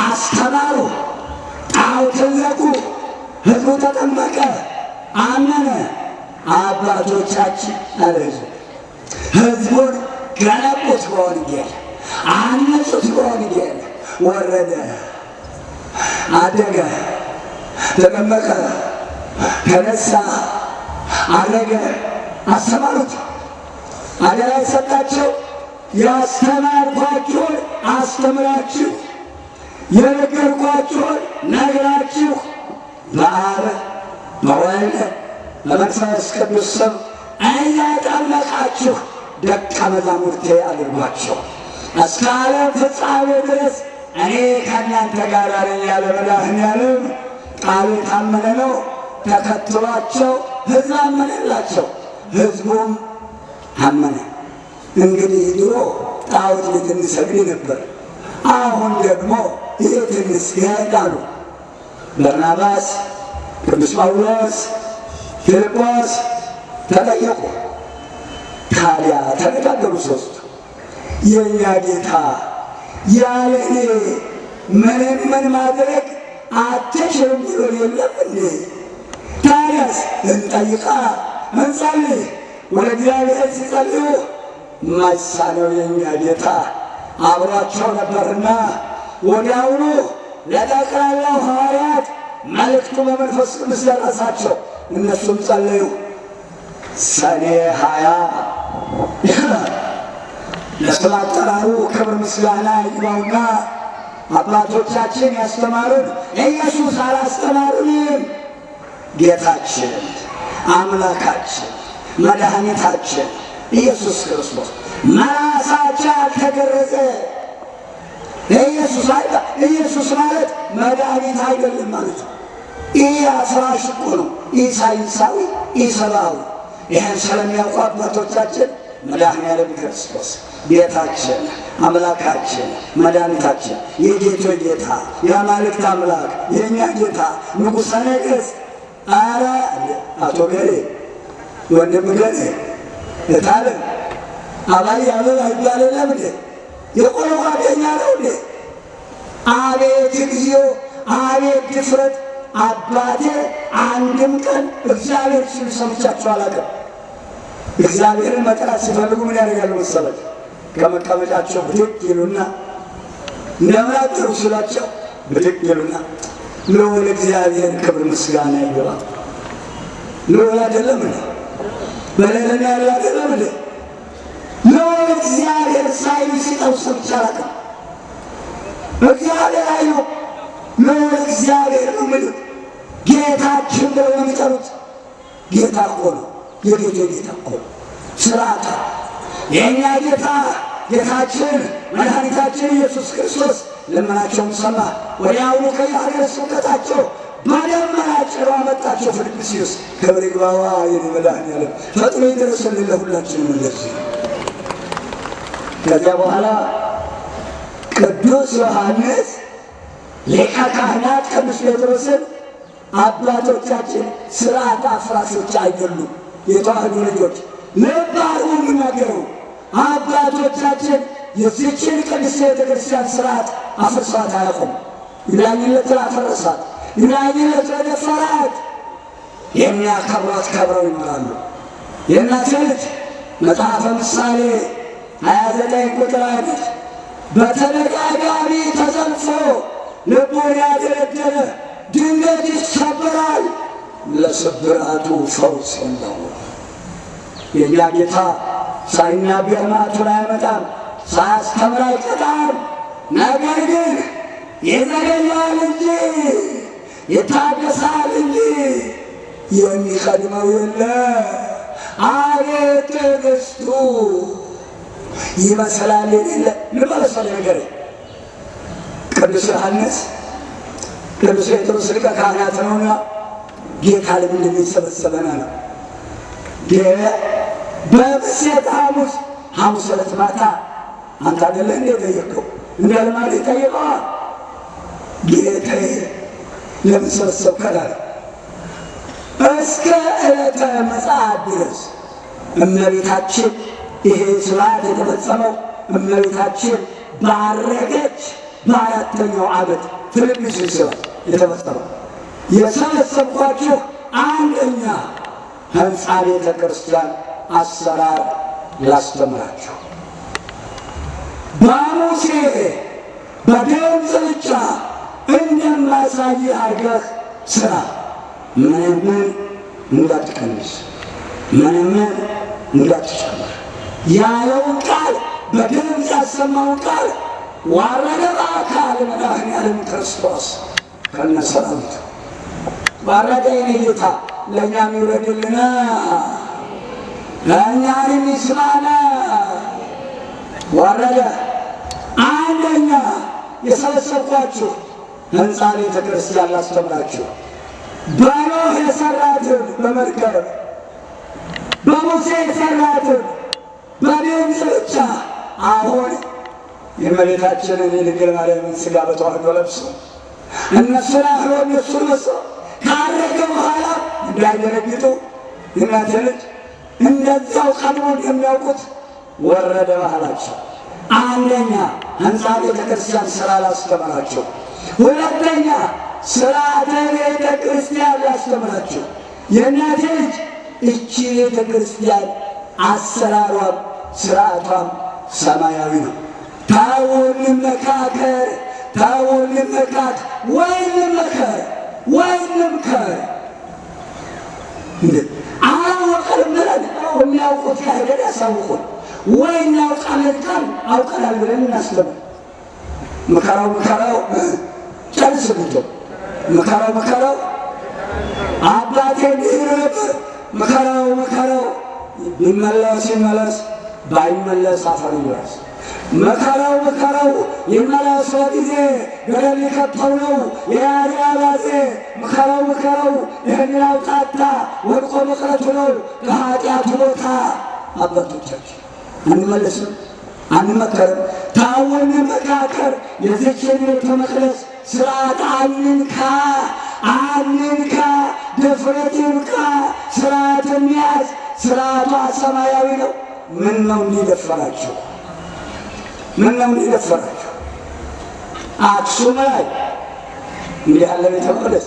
አስተማሩ፣ ጣዖትን ዘጉ፣ ሕዝቡ ተጠመቀ፣ አመነ። አባቶቻችን አለ ሕዝቡ ሕዝቡን ገነቡት በወንጌል፣ አነጹት በወንጌል። ወረደ፣ አደገ፣ ተጠመቀ፣ ተነሳ፣ አረገ፣ አስተማሩት። አደራ የሰጣቸው ያስተማርኳችሁን አስተምራችሁ የነገርኳችሁን ነግራችሁ በአብ በወልድ በመንፈስ ቅዱስ ስም እያጠመቃችሁ ደቀ መዛሙርቴ አድርጓቸው እስከ ዓለም ፍጻሜ ድረስ እኔ ከእናንተ ጋር ነኝ ያለ መድኃኔዓለም ቃሉ የታመነ ነው። ተከትሏቸው ሕዝብ አመነላቸው፣ ሕዝቡም አመነ። እንግዲህ ድሮ ጣዖት ቤት እንሰግድ ነበር፣ አሁን ደግሞ የት እንስገድ አሉ። በርናባስ፣ ቅዱስ ጳውሎስ፣ ፊልጶስ ተጠየቁ። ታዲያ ተነጋገሩ ሶስቱ። የእኛ ጌታ ያለ እኔ ምንም ምን ማድረግ አትችልም ብሎን የለም እንዴ? ታዲያስ እንጠይቃ፣ እንጸልይ። ወደ እግዚአብሔር ሲጸልዩ ማይሳነው የእኛ ጌታ አብሯቸው ነበርና ወዲያውኑ ለጠቅላላው ሐዋርያት መልእክቱ በመንፈስ ቅዱስ ደረሳቸው። እነሱም ጸለዩ። ሰኔ 20 ለስም አጠራሩ ክብር ምስጋና ይግባውና አባቶቻችን ያስተማሩን ኢየሱስ አላስተማሩንም። ጌታችን አምላካችን መድኃኒታችን ኢየሱስ ክርስቶስ መራሳቸው ያልተገረዘ ኢየሱስ ኢየሱስ ማለት መድኃኒት አይደለም ማለት ነው። ይህ አፍራሽ እኮ ነው። ይህ ሳይንሳዊ፣ ይህ ሰብአዊ። ይህን ስለሚያውቁ አባቶቻችን መድኃኔዓለም ክርስቶስ ጌታችን አምላካችን መድኃኒታችን የጌቶች ጌታ የአማልክት አምላክ የእኛ ጌታ ንጉሠ ነገሥት። ኧረ አቶ ገሌ ወንድም ገሌ እታለም አባይ አበባ ይባል የለም እንዴ? የቆሎ ጓደኛ ነው እንዴ? አቤት እግዚኦ፣ አቤት ድፍረት! አባቴ አንድም ቀን እግዚአብሔር ሲሉ ሰምቻቸው አላውቅም። እግዚአብሔርን መጥራት ሲፈልጉ ምን ያደርጋሉ መሰለህ? ከመቀመጫቸው ብድግ ይሉና እንደምን አደሩ ሲሏቸው ብድግ ይሉና ልዑል እግዚአብሔር ክብር ምስጋና ይግባ። ልዑል አይደለም እንዴ? በሌለና ያለ አይደለም እንዴ? ልዑል እግዚአብሔር ሳይሉ ሲጠሩ ሰምቼ አላውቅም። እግዚአብሔር አይሉ ልዑል እግዚአብሔር ነው የሚሉት። ጌታችን ብለው ነው የሚጠሩት። ጌታ እኮ ነው፣ የጌታ ጌታ እኮ ነው። ስርዓት የእኛ ጌታ ጌታችን መድኃኒታችን ኢየሱስ ክርስቶስ ልመናቸውን ሰማ። ወዲያውኑ ከየሀገረ ስብከታቸው በደመና ጭሮ አመጣቸው ፊልጵስዩስ። ክብር ይግባዋ የኔ መድኃኔዓለም ፈጥኖ ይድረስልን ለሁላችንም እንደዚህ። ከዚያ በኋላ ቅዱስ ዮሐንስ ሊቀ ካህናት ቅዱስ ጴጥሮስን አባቶቻችን ስርዓት አፍራሾች አይደሉም፣ የተዋህዶ ልጆች ልብ አድርጉ የሚናገረው አባቶቻችን የዚችን ቅድስት ቤተ ክርስቲያን ስርዓት አፍርሷት አያውቁም። ይብላኝለት ላፈረሳት፣ ይብላኝለት ለደፈራት የሚያከብሯት ከብረው ይኖራሉ። የእናት ልጅ መጽሐፈ ምሳሌ 29 ቁጥር 1 በተደጋጋሚ ተዘልፎ ልቡን ያደለደለ ድንገት ይሰበራል፣ ለስብራቱ ፈውስ የለውም። የእኛ ጌታ ሳይናገር መዓቱን አያመጣም፣ ሳያስተምር አይቀጣም። ነገር ግን ይዘገያል እንጂ ይታገሳል እንጂ የሚቀድመው የለ። አቤት ትዕግስቱ ይመስላል የሌለ። ልመለሰል ነገር ቅዱስ ዮሐንስ ቅዱስ ጴጥሮስ ሊቀ ካህናት ነውና ጌታ ለምንድን ነው የሰበሰበን አለው። በምሴተ ሐሙስ ሐሙስ ዕለት ማታ አንተ አይደለህ እንዴ ጠየቀው? እንደ ልማድ ጠየቀዋል። ጌታዬ ለምን ሰበሰብከን አለው። እስከ ዕለተ ምጽአት ድረስ እመቤታችን ይሄ ስርዓት የተፈጸመው እመቤታችን ባረገች በአራተኛው ዓመት ፊልጵስዩስ ስብሐት የተፈጸመው። የሰበሰብኳችሁ አንደኛ ሕንፃ ቤተ ክርስቲያን አሰራር ላስተምራችሁ። በሙሴ በድምፅ ብቻ እንደማሳይህ አድርገህ ስራ። ምንም እንዳትቀንስ፣ ምንም እንዳትጨምር። ያለውን ቃል በድምፅ ያሰማውን ቃል ዋረደ በአካል መድኃኔዓለም ክርስቶስ ከነሰራዊቱ ዋረደ። የኔ ጌታ ለእኛም ይውረድልና ለእኛንም ይስማና። ወረደ። አንደኛ የሰበሰብኳችሁ ሕንፃ ቤተ ክርስቲያን ላስተምራችሁ። በኖህ የሰራትን በመርከብ፣ በሙሴ የሰራትን በድምፅ ብቻ አሁን የእመቤታችንን የድንግል ማርያምን ሥጋ በተዋህዶ ለብሶ እነሱን አህሎ እነሱን መስሎ ካረገ በኋላ እንዳይደነግጡ የእናቴ ልጅ እንደዛው ቀድሞ እንደሚያውቁት ወረደ ባህላቸው። አንደኛ ሕንፃ ቤተ ክርስቲያን ስራ ላስተምራቸው። ሁለተኛ ስርዓተ ቤተ ክርስቲያን ላስተምራቸው። የእናቴ ልጅ እቺ ቤተ ክርስቲያን አሰራሯም ስርዓቷም ሰማያዊ ነው። ታው እንመካከር፣ ታው እንመካከር፣ ወይ እንመከር፣ ወይ እንምከር። እንዴ አላወቅንም ብለን የሚያውቁት ያህል ያሳውቁን፣ ወይ እናውቃለን ካል አውቀናል ብለን እናስተምር። ምከራው ምከራው ጨርስ ጉቶ ምከራው ምከራው አባቴ እንዲህ ይሉ ነበር። ምከራው ምከራው ቢመለስ ይመለስ፣ ባይመለስ አፈር ይውረስ። መከራው መከራው ይመለስ በጊዜ ገደል ሊከተው ነው የያሪ አባዜ። መከራው መከራው ይህንን አውጣጣ ወድቆ መቅረቱ ነው ከኃጢአቱ ቦታ። አባቶቻችን አንመለስም፣ አንመከርም። ታው እንመካከር። የዚችን ቤተ መቅደስ ስርዓት አንንካ፣ አንንካ። ድፍረት ይብቃ። ስርዓት እንያዝ። ስርዓቷ ሰማያዊ ነው። ምን ነው እንዲደፈራችሁ? ምን ነው እንዲደፈራችሁ? አክሱም ላይ እንዲህ ያለ ቤተ መቅደስ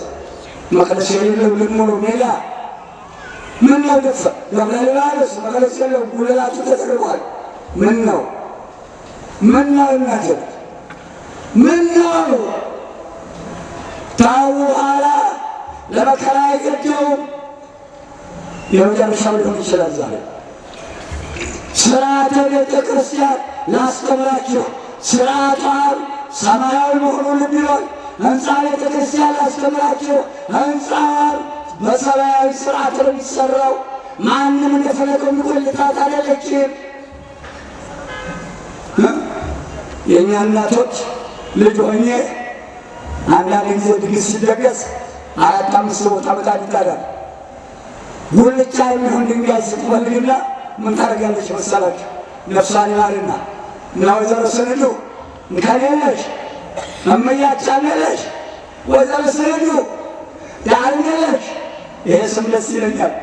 መቅደስ የሌለው ልሙሉ ሜዳ ምን ነው ደፈ ደብረ ሊባኖስ መቅደስ የለው ጉልላቱ ተጠርጓል። ምን ነው ምን ነው እናቴ ምን ነው ታው በኋላ ለመከራ አይገደውም። የመጨረሻው ሊሆን ይችላል። ዛሬ ስርዓተ ቤተ ክርስቲያን ላስተምራችሁ። ስርዓቷን ሰማያዊ መሆኑን ልብ ይበል። ሕንፃ ቤተ ክርስቲያን ላስተምራችሁ። ሕንፃዋን በሰማያዊ ስርዓት ነው የሚሰራው። ማንም እንደፈለገው የሚጎልታት አይደለችም። የእኛ እናቶች ልጅ ሆኜ አንዳንድ ጊዜ ድግስ ሲደገስ አራት አምስት ቦታ ምጣድ ይጣዳል። ጉልቻ የሚሆን ድንጋይ ስትፈልግና ምን ታደርጋለች መሰላችሁ? ነፍሷን ይማርና እና ወይዘሮ ስንዱ እንከሌለሽ እምያጫለለሽ ወይዘሮ ስንዱ ዳርነለሽ፣ ይሄ ስም ደስ ይለኛል።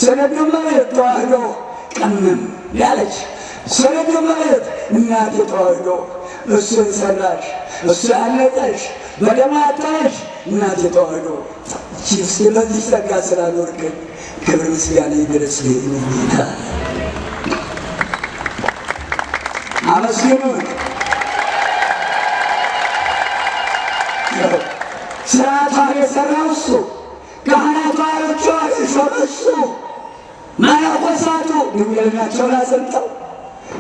ስንዱ ማለት ተዋህዶ ቅምም ያለች ስንዱ ማለት እናቴ ተዋህዶ እሱ የሰራሽ እሱ ያነጠሽ በደም ያጠበሽ እናቴ ተዋህዶ በዚህ ጸጋ ስላኖርከኝ ክብር ምስጋና ይድረስ ጌታ። አመስግኑት። ስርዓቷን የሰራው እሱ፣ ካህናቷን የሾመ እሱ፣ መነኮሳቱ ድንግልናቸውን አጸንተው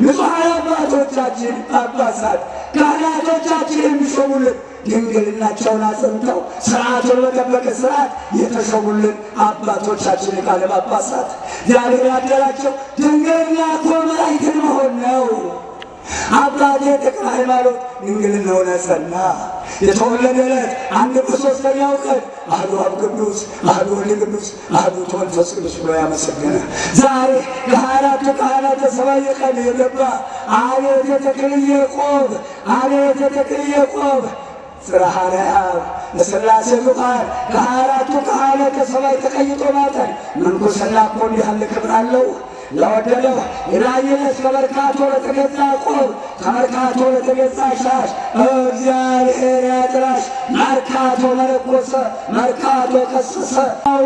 ንጹሐን አባቶቻችን ጳጳሳት ካህናቶቻችን የሚሾሙልን ድንግልናቸውን አጽንተው ስርዓቱን በጠበቀ ስርዓት የተሾሙልን አባቶቻችን ሊቃነ ጳጳሳት እግዚአብሔር ያደላቸው ድንግልና እኮ መላእክትን መሆን ነው። አባቴ ተክለ ሃይማኖት ድንግልናውን አጸና። የተወለደ ዕለት አንድ በሦስተኛው ቀን አሐዱ አብ ቅዱስ፣ አሐዱ ወልድ ቅዱስ፣ አሐዱ መንፈስ ቅዱስ ብሎ ያመሰገነ ዛሬ ከ24ቱ ካህናተ ሰማይ ቀን የገባ አቤት የተክልዬ ቆብ፣ አቤት የተክልዬ ቆብ። ጽርሐ አርያም በሥላሴ ዙፋን ከ24ቱ ካህናተ ሰማይ ተቀይጦ ማጠን ምንኩስና እኮ እንዲህ ያለ ክብር አለው። ለወደደው ይብላኝለት ከመርካቶ ለተገዛ ቆብ ከመርካቶ ለተገዛ ሻሽ እግዚአብሔር ያጥራሽ። መርካቶ መለኮሰ፣ መርካቶ ቀሰሰ።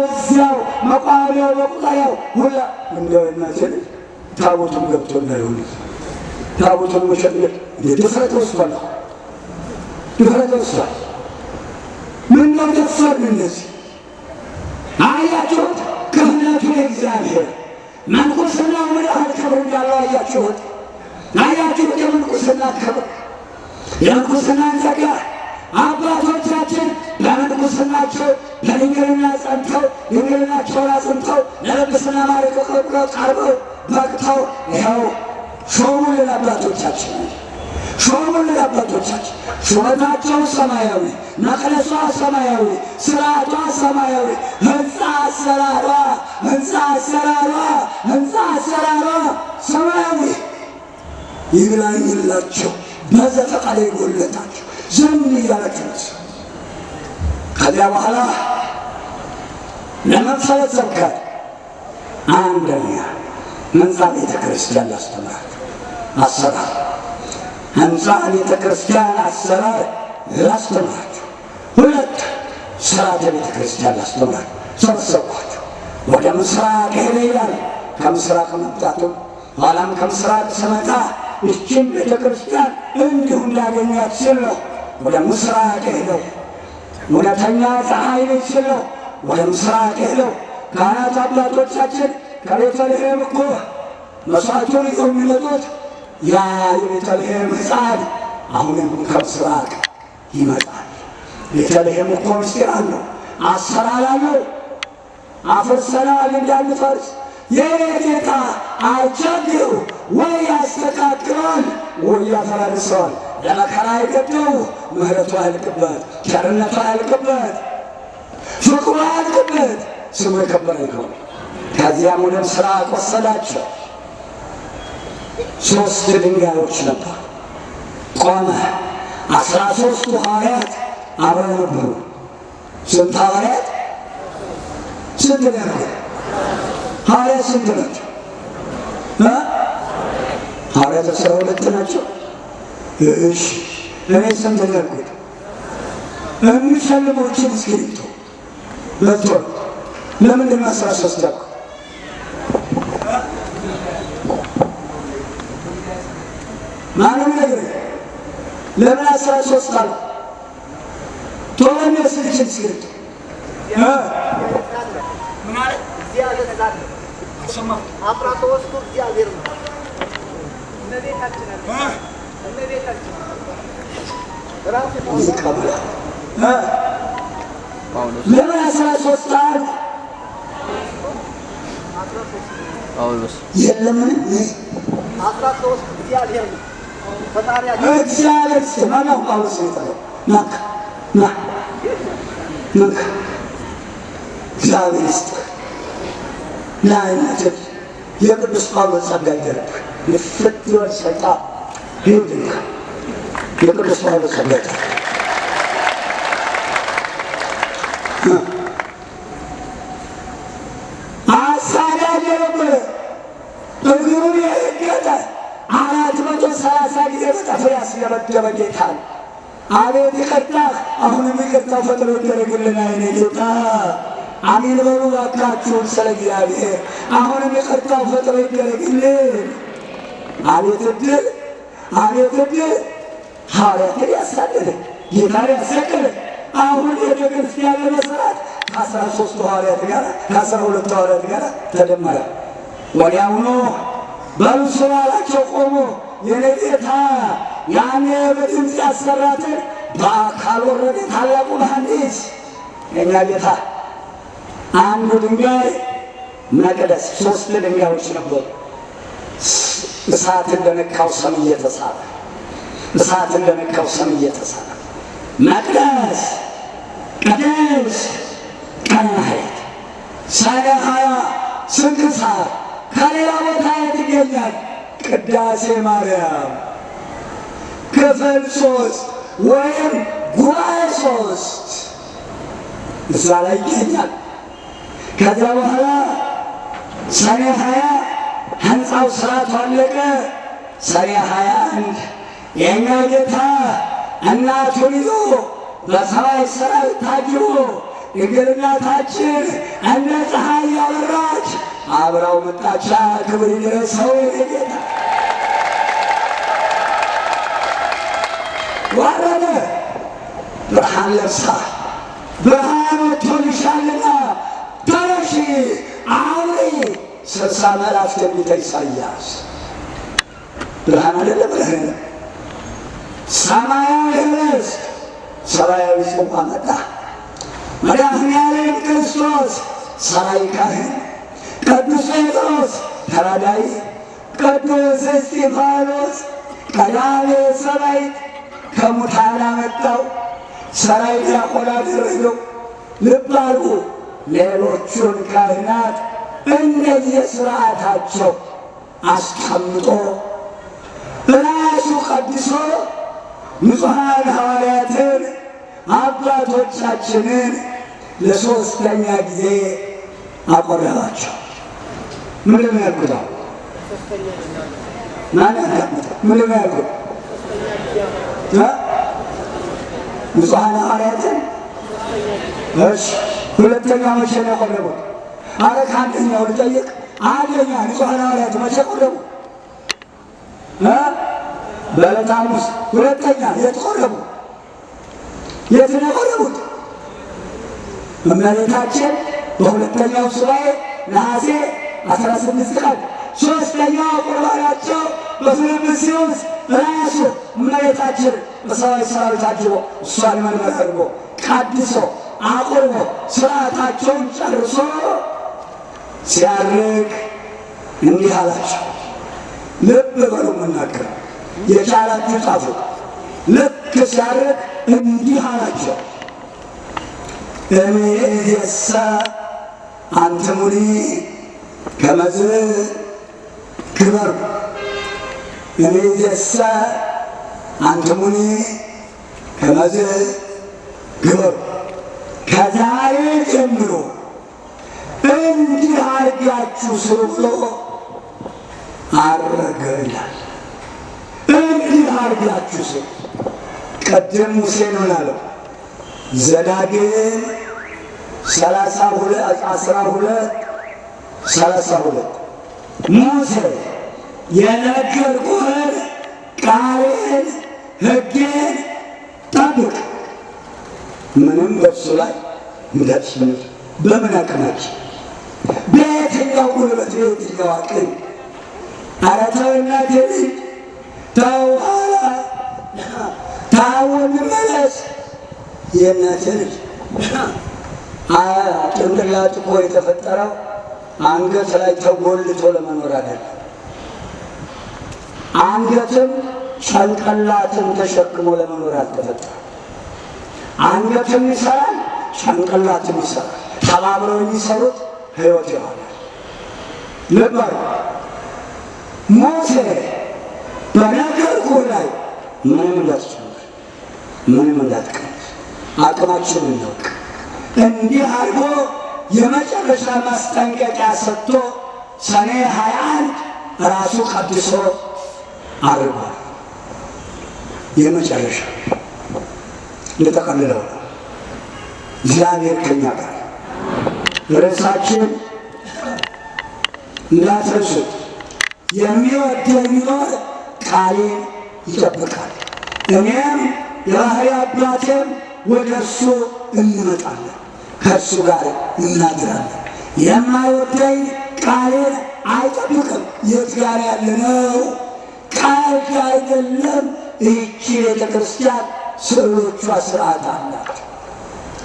እዚያው መቋሚያው መቁጠሪያው ሁላ እንደው እናቴ ልጅ ታቦቱም ገብቶ እንዳይሆን ታቦቱን መሸጥ ድፍረት ወስዷል። ድፍረት ወስዷል። ምን ነው ደፈርን? እነዚህ አያችሁት? ክህነቱ የእግዚአብሔር ምንኩስናው ምን ያህል ክብር እንዳለው አያችሁት? አያችሁት? የምንኩስና ክብር የምንኩስናን ጸጋ አባቶቻችን በምንኩስናቸው በድንግልና ጸንተው ድንግልናቸውን አጽንተው ለጵጵስና ማዕረግ ቀርበው በቅተው ይኸው ሾሙልን አባቶቻችን ሾሙልን አባቶቻችን። ሹመታቸው ሰማያዊ፣ መቅደሷ ሰማያዊ፣ ስርዓቷ ሰማያዊ፣ ህንፃ አሰራሯ ህንፃ አሰራሯ ህንፃ አሰራሯ ሰማያዊ። ይብላኝላቸው በዘፈቀደ ይጎለታቸው ዝም እያላችሁ። ከዚያ በኋላ ለመንፈረ ስብከት አንደኛ ህንፃ ቤተ ክርስቲያን ላስተምራችሁ አሰራር፣ ህንፃ ቤተ ክርስቲያን አሰራር ላስተምራችሁ። ሁለት ስርዓተ ቤተ ክርስቲያን ላስተምራችሁ። ሰበሰብኳቸው። ወደ ምስራቅ ሄደ ይላል። ከምስራቅ መምጣቱም ኋላም ከምስራቅ ስመጣ ይህችን ቤተ ክርስቲያን እንዲሁ እንዳገኛት ሲል ነው ወደ ምስራቅ ሄደው። እውነተኛ ፀሐይ ነች ሲል ነው ወደ ምስራቅ ሄደው። ካህናት አባቶቻችን ከቤተልሔም እኮ መስዋዕቱን ይዘው የሚመጡት ያ የቤተልሔም ሕፃን አሁንም ከምስራቅ ይመጣል። ቤተልሔም እኮ ምስጢር አለው፣ አሰራር አለው። አፍርሰናል እንዳንፈርስ የኔ ጌታ አይቸግረው፣ ወይ ያስተካክለዋል ወይ ያፈራርሰዋል። ለመከራ አይገደው፣ ምሕረቱ አያልቅበት፣ ቸርነቱ አያልቅበት፣ ፍቅሩ አያልቅበት። ስሙ የከበረ ይሁን። ከዚያም ወደ ምስራቅ ወሰዳቸው። ሶስት ድንጋዮች ነበሩ። ቆመ። 13ቱ ሐዋርያት አብረው ነበሩ። ስንት ሐዋርያት? ስንት ነው ያልኩት? ሐዋርያት ስንት ናቸው? ሐዋርያት 12 ናቸው። እሺ እኔ ስንት ነው ያልኩት? የሚሸልሞችን እስክሪብቶ መጥቶ ለምንድን ነው 13 ያልኩት? ማንም ነገር ለምን 13 አልኩ? ቶሎ የሚወስድ ይችል እስክሪብቶ ምን አለ? 13ቱ እግዚአብሔር ነው። ይቀበላል። ለምን 13 አልኩ? ጳውሎስ የለምን? 13ቱ እግዚአብሔር ነው። ፈጣሪያችን እግዚአብሔር ማነው? ጳውሎስ ነው የጠራው። ናክ ና ናክ እግዚአብሔር ይስጥህ። ና እናትህ የቅዱስ ጳውሎስ ጸጋ ይደርብህ። ንፍት ይወል ሰይጣን ይሁድህ። የቅዱስ ጳውሎስ ጸጋ ይደርብህ። አሳዳጅ የነበረ እግሩን የረገጠ 430 ጊዜ በጠፍር ያስደበደበ ጌታ ነው። አቤት ይቅርታህ! አሁንም ይቅርታው ፈጥኖ ይደረግልን። አይኔ ጌታ አሜን በሉ እባካችሁን፣ ስለ እግዚአብሔር አሁንም ይቅርታው ፈጥኖ ይደረግልን። አቤት ዕድል! አቤት ዕድል! ሐዋርያትን ያሳደደ ጌታን ያሰቀለ አሁን ቤተ ክርስቲያን ለመስራት ከ13ቱ ሐዋርያት ጋር ከ12ቱ ሐዋርያት ጋር ተደመረ። ወዲያውኑ በሉ ስሩ አላቸው። ቆሞ የኔ ጌታ ያኔ በድምፅ ያሰራትን በአካል ወረደ ታላቁ መሐንዲስ የእኛ ጌታ። አንዱ ድንጋይ መቅደስ፣ ሶስት ድንጋዮች ነበሩ። እሳት እንደነካው ሰም እየተሳበ እሳት እንደነካው ሰም እየተሳበ መቅደስ ቅዱስ ቀናየት ሰኔ 20 ስንክሳር ከሌላ ቦታ የት ይገኛል? ቅዳሴ ማርያም ክፍል 3 ወይም ጉባኤ 3 እዛ ላይ ይገኛል። ከዚያ በኋላ ሰኔ 20 ህንፃው ስርዓቱ አለቀ። ሰኔ 21 የእኛ ጌታ እናቱን ይዞ በሰማይ ሰራዊት ታጅቦ ድንግል እናታችን እንደ ፀሐይ ያበራች አብራው መጣቻ። ክብር ይድረሰው ጌታ። ወረደ ብርሃን ለብሳ ብርሃን ወጥቶልሻልና ተነሺ አብሪ። 60 ምዕራፍ ትንቢተ ኢሳይያስ ብርሃን አይደለም ብርሃን ሰማያዊ ኅብስት ሰማያዊ ጽዋ መጣ። መድኃኔዓለም ክርስቶስ ሰራይ ካህን፣ ቅዱስ ጴጥሮስ ተራዳኢ፣ ቅዱስ እስጢፋኖስ ቀዳሜ ሰማዕት ከሙታን አመጣው፣ ሰራይ ዲያቆን አደረገው። ልብ አድርጉ፣ ሌሎቹን ካህናት እንደየሥርዓታቸው አስቀምጦ ራሱ ቀድሶ ንጹሐን ሐዋርያትን አባቶቻችንን ለሶስተኛ ጊዜ አቆረባቸው። ምንድን ነው ያልኩት? ማን ያዳምጣል? ምንድን ነው ያልኩት? ንጹሐን ሐዋርያትን። እሺ፣ ሁለተኛ መቼ ነው ያቆረቡት? አረ ከአንደኛው ልጠይቅ። አንደኛ ንጹሐን ሐዋርያት መቼ ቆረቡ? በዕለተ ሐሙስ። ሁለተኛ የት ቆረቡ? የት ነው የቆረቡት? እመቤታችን በሁለተኛው ሱባኤ ነሐሴ 16 ቀን። ሶስተኛው ቁርባናቸው በፊልጵስዩስ ራሱ እመቤታችን በሰማይ ሰራዊት ታጅቦ እሷን መንበር አድርጎ ቀድሶ አቁርቦ ስርዓታቸውን ጨርሶ ሲያርግ እንዲህ አላቸው። ልብ በሉ፣ የምናገረው የቻላችሁ ጻፉ። ልክ ሲያርግ እንዲህ አላቸው፣ እምይእዜሰ አንትሙኒ ከመዝ ግበሩ። እምይእዜሰ አንትሙኒ ከመዝ ግበሩ። ከዛሬ ጀምሮ እንዲህ አድርጋችሁ ስሩ ብሎ አረገ ይላል። እንዲህ አድርጋችሁ ስሩ። ቀደም ሙሴ ምን አለው? ዘዳግም 12:32 ሙሴ የነገርኩህን ቃሌን ሕጌን ጠብቅ፣ ምንም በእሱ ላይ እንዳትጨምር። በምን አቅማችን? በየትኛው ጉልበት? በየትኛው አቅም? ኧረ ተው እናቴ ልጅ ተው፣ ኋላ ተው እንመለስ። የእናቴ ልጅ ጭንቅላት እኮ የተፈጠረው አንገት ላይ ተጎልቶ ለመኖር አይደለም። አንገትም ጭንቅላትን ተሸክሞ ለመኖር አልተፈጠረም። አንገትም ይሰራል፣ ጭንቅላትም ይሰራል። ተባብረው የሚሰሩት ሕይወት ይሆናል። ልብ በሉ፣ ሙሴ በነገርኩህ ላይ ምንም እንዳትጨምር፣ ምንም እንዳትቀንስ፣ አቅማችንን እናውቅ። እንዲህ አድርጎ የመጨረሻ ማስጠንቀቂያ ሰጥቶ ሰኔ 21 ራሱ ቀድሶ አድርጓል። የመጨረሻ ልጠቀልለው ነው። እግዚአብሔር ከኛ ጋር። ርዕሳችን እንዳትረሱት፣ የሚወደኝ ቢኖር ቃሌን ይጠብቃል፣ እኔም የባሕርይ አባቴም ወደ እርሱ እንመጣለን፣ ከእርሱ ጋር እናድራለን። የማይወደኝ ቃሌን አይጠብቅም። የት ጋር ያለነው? ቃል አይደለም። ይህቺ ቤተ ክርስቲያን ስዕሎቿ ስርዓት አላት።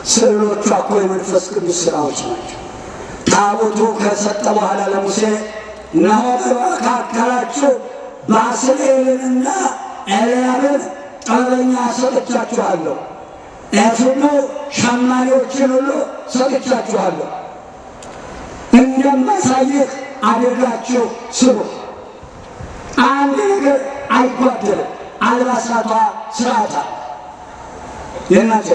ስዕሎቿ እኮ የመንፈስ ቅዱስ ስራዎች ናቸው። ታቦቱ ከሰጠ በኋላ ለሙሴ እነሆ በመካከላችሁ ባስልኤልንና ኤልያብን ጥበበኛ ሰጥቻችኋለሁ፣ ኤፍሉ ሸማኔዎችን ሁሉ ሰጥቻችኋለሁ፣ እንደማሳይህ አድርጋችሁ ስሩ። አንድ ነገር አይጓደልም። አልባሳቷ ስርዓታ የእናቴ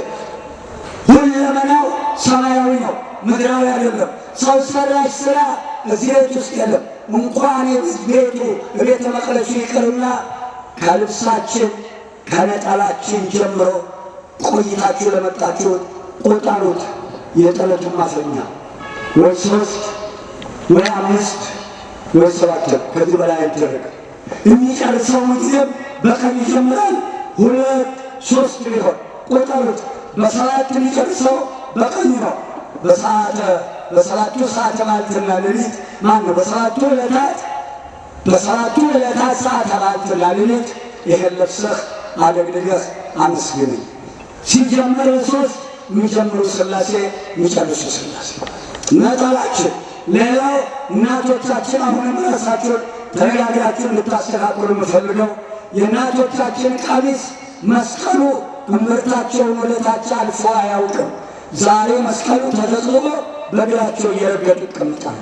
ሁለመናው ሰማያዊ ነው፣ ምድራዊ አይደለም። ሰው ሰራሽ ስራ እዚህ ቤት ውስጥ የለም። እንኳን ቤቱ ቤተ መቅደሱ ይቅርና ከልብሳችን ከነጠላችን ጀምሮ ቆይታችሁ ለመጣችሁት ቁጠሩት። የጥለቱን ማሰኛ ወይ 3 ወይ 5 ወይ 7 ከዚህ በላይ አይደረግም። የሚጨርሰው ጊዜም በቀን ይጀምራል። 2 3 ቢሆን ቁጠሩት። በሰባት የሚጨርሰው በቀኝ ነው። በሰባቱ ሰዓተ መዓልትና ሌሊት ማን ነው? በሰባቱ ዕለታት ሰዓተ መዓልትና ሌሊት ይሄን ለብሰህ አደግድገህ አመስግነኝ። ሲጀምር 3 የሚጀምሩ ሥላሴ የሚጨርሱ ሥላሴ ነጠላችን። ሌላው እናቶቻችን አሁንም ራሳችሁን ተነጋግራችሁ እንድታስተካክሉ የምፈልገው የእናቶቻችን ቀሚስ መስቀሉ እምርታቸውን ወደታች አልፎ አያውቅም። ዛሬ መስቀሉ ተዘቅዝቆ በእግራቸው እየረገጡ ይቀመጣሉ።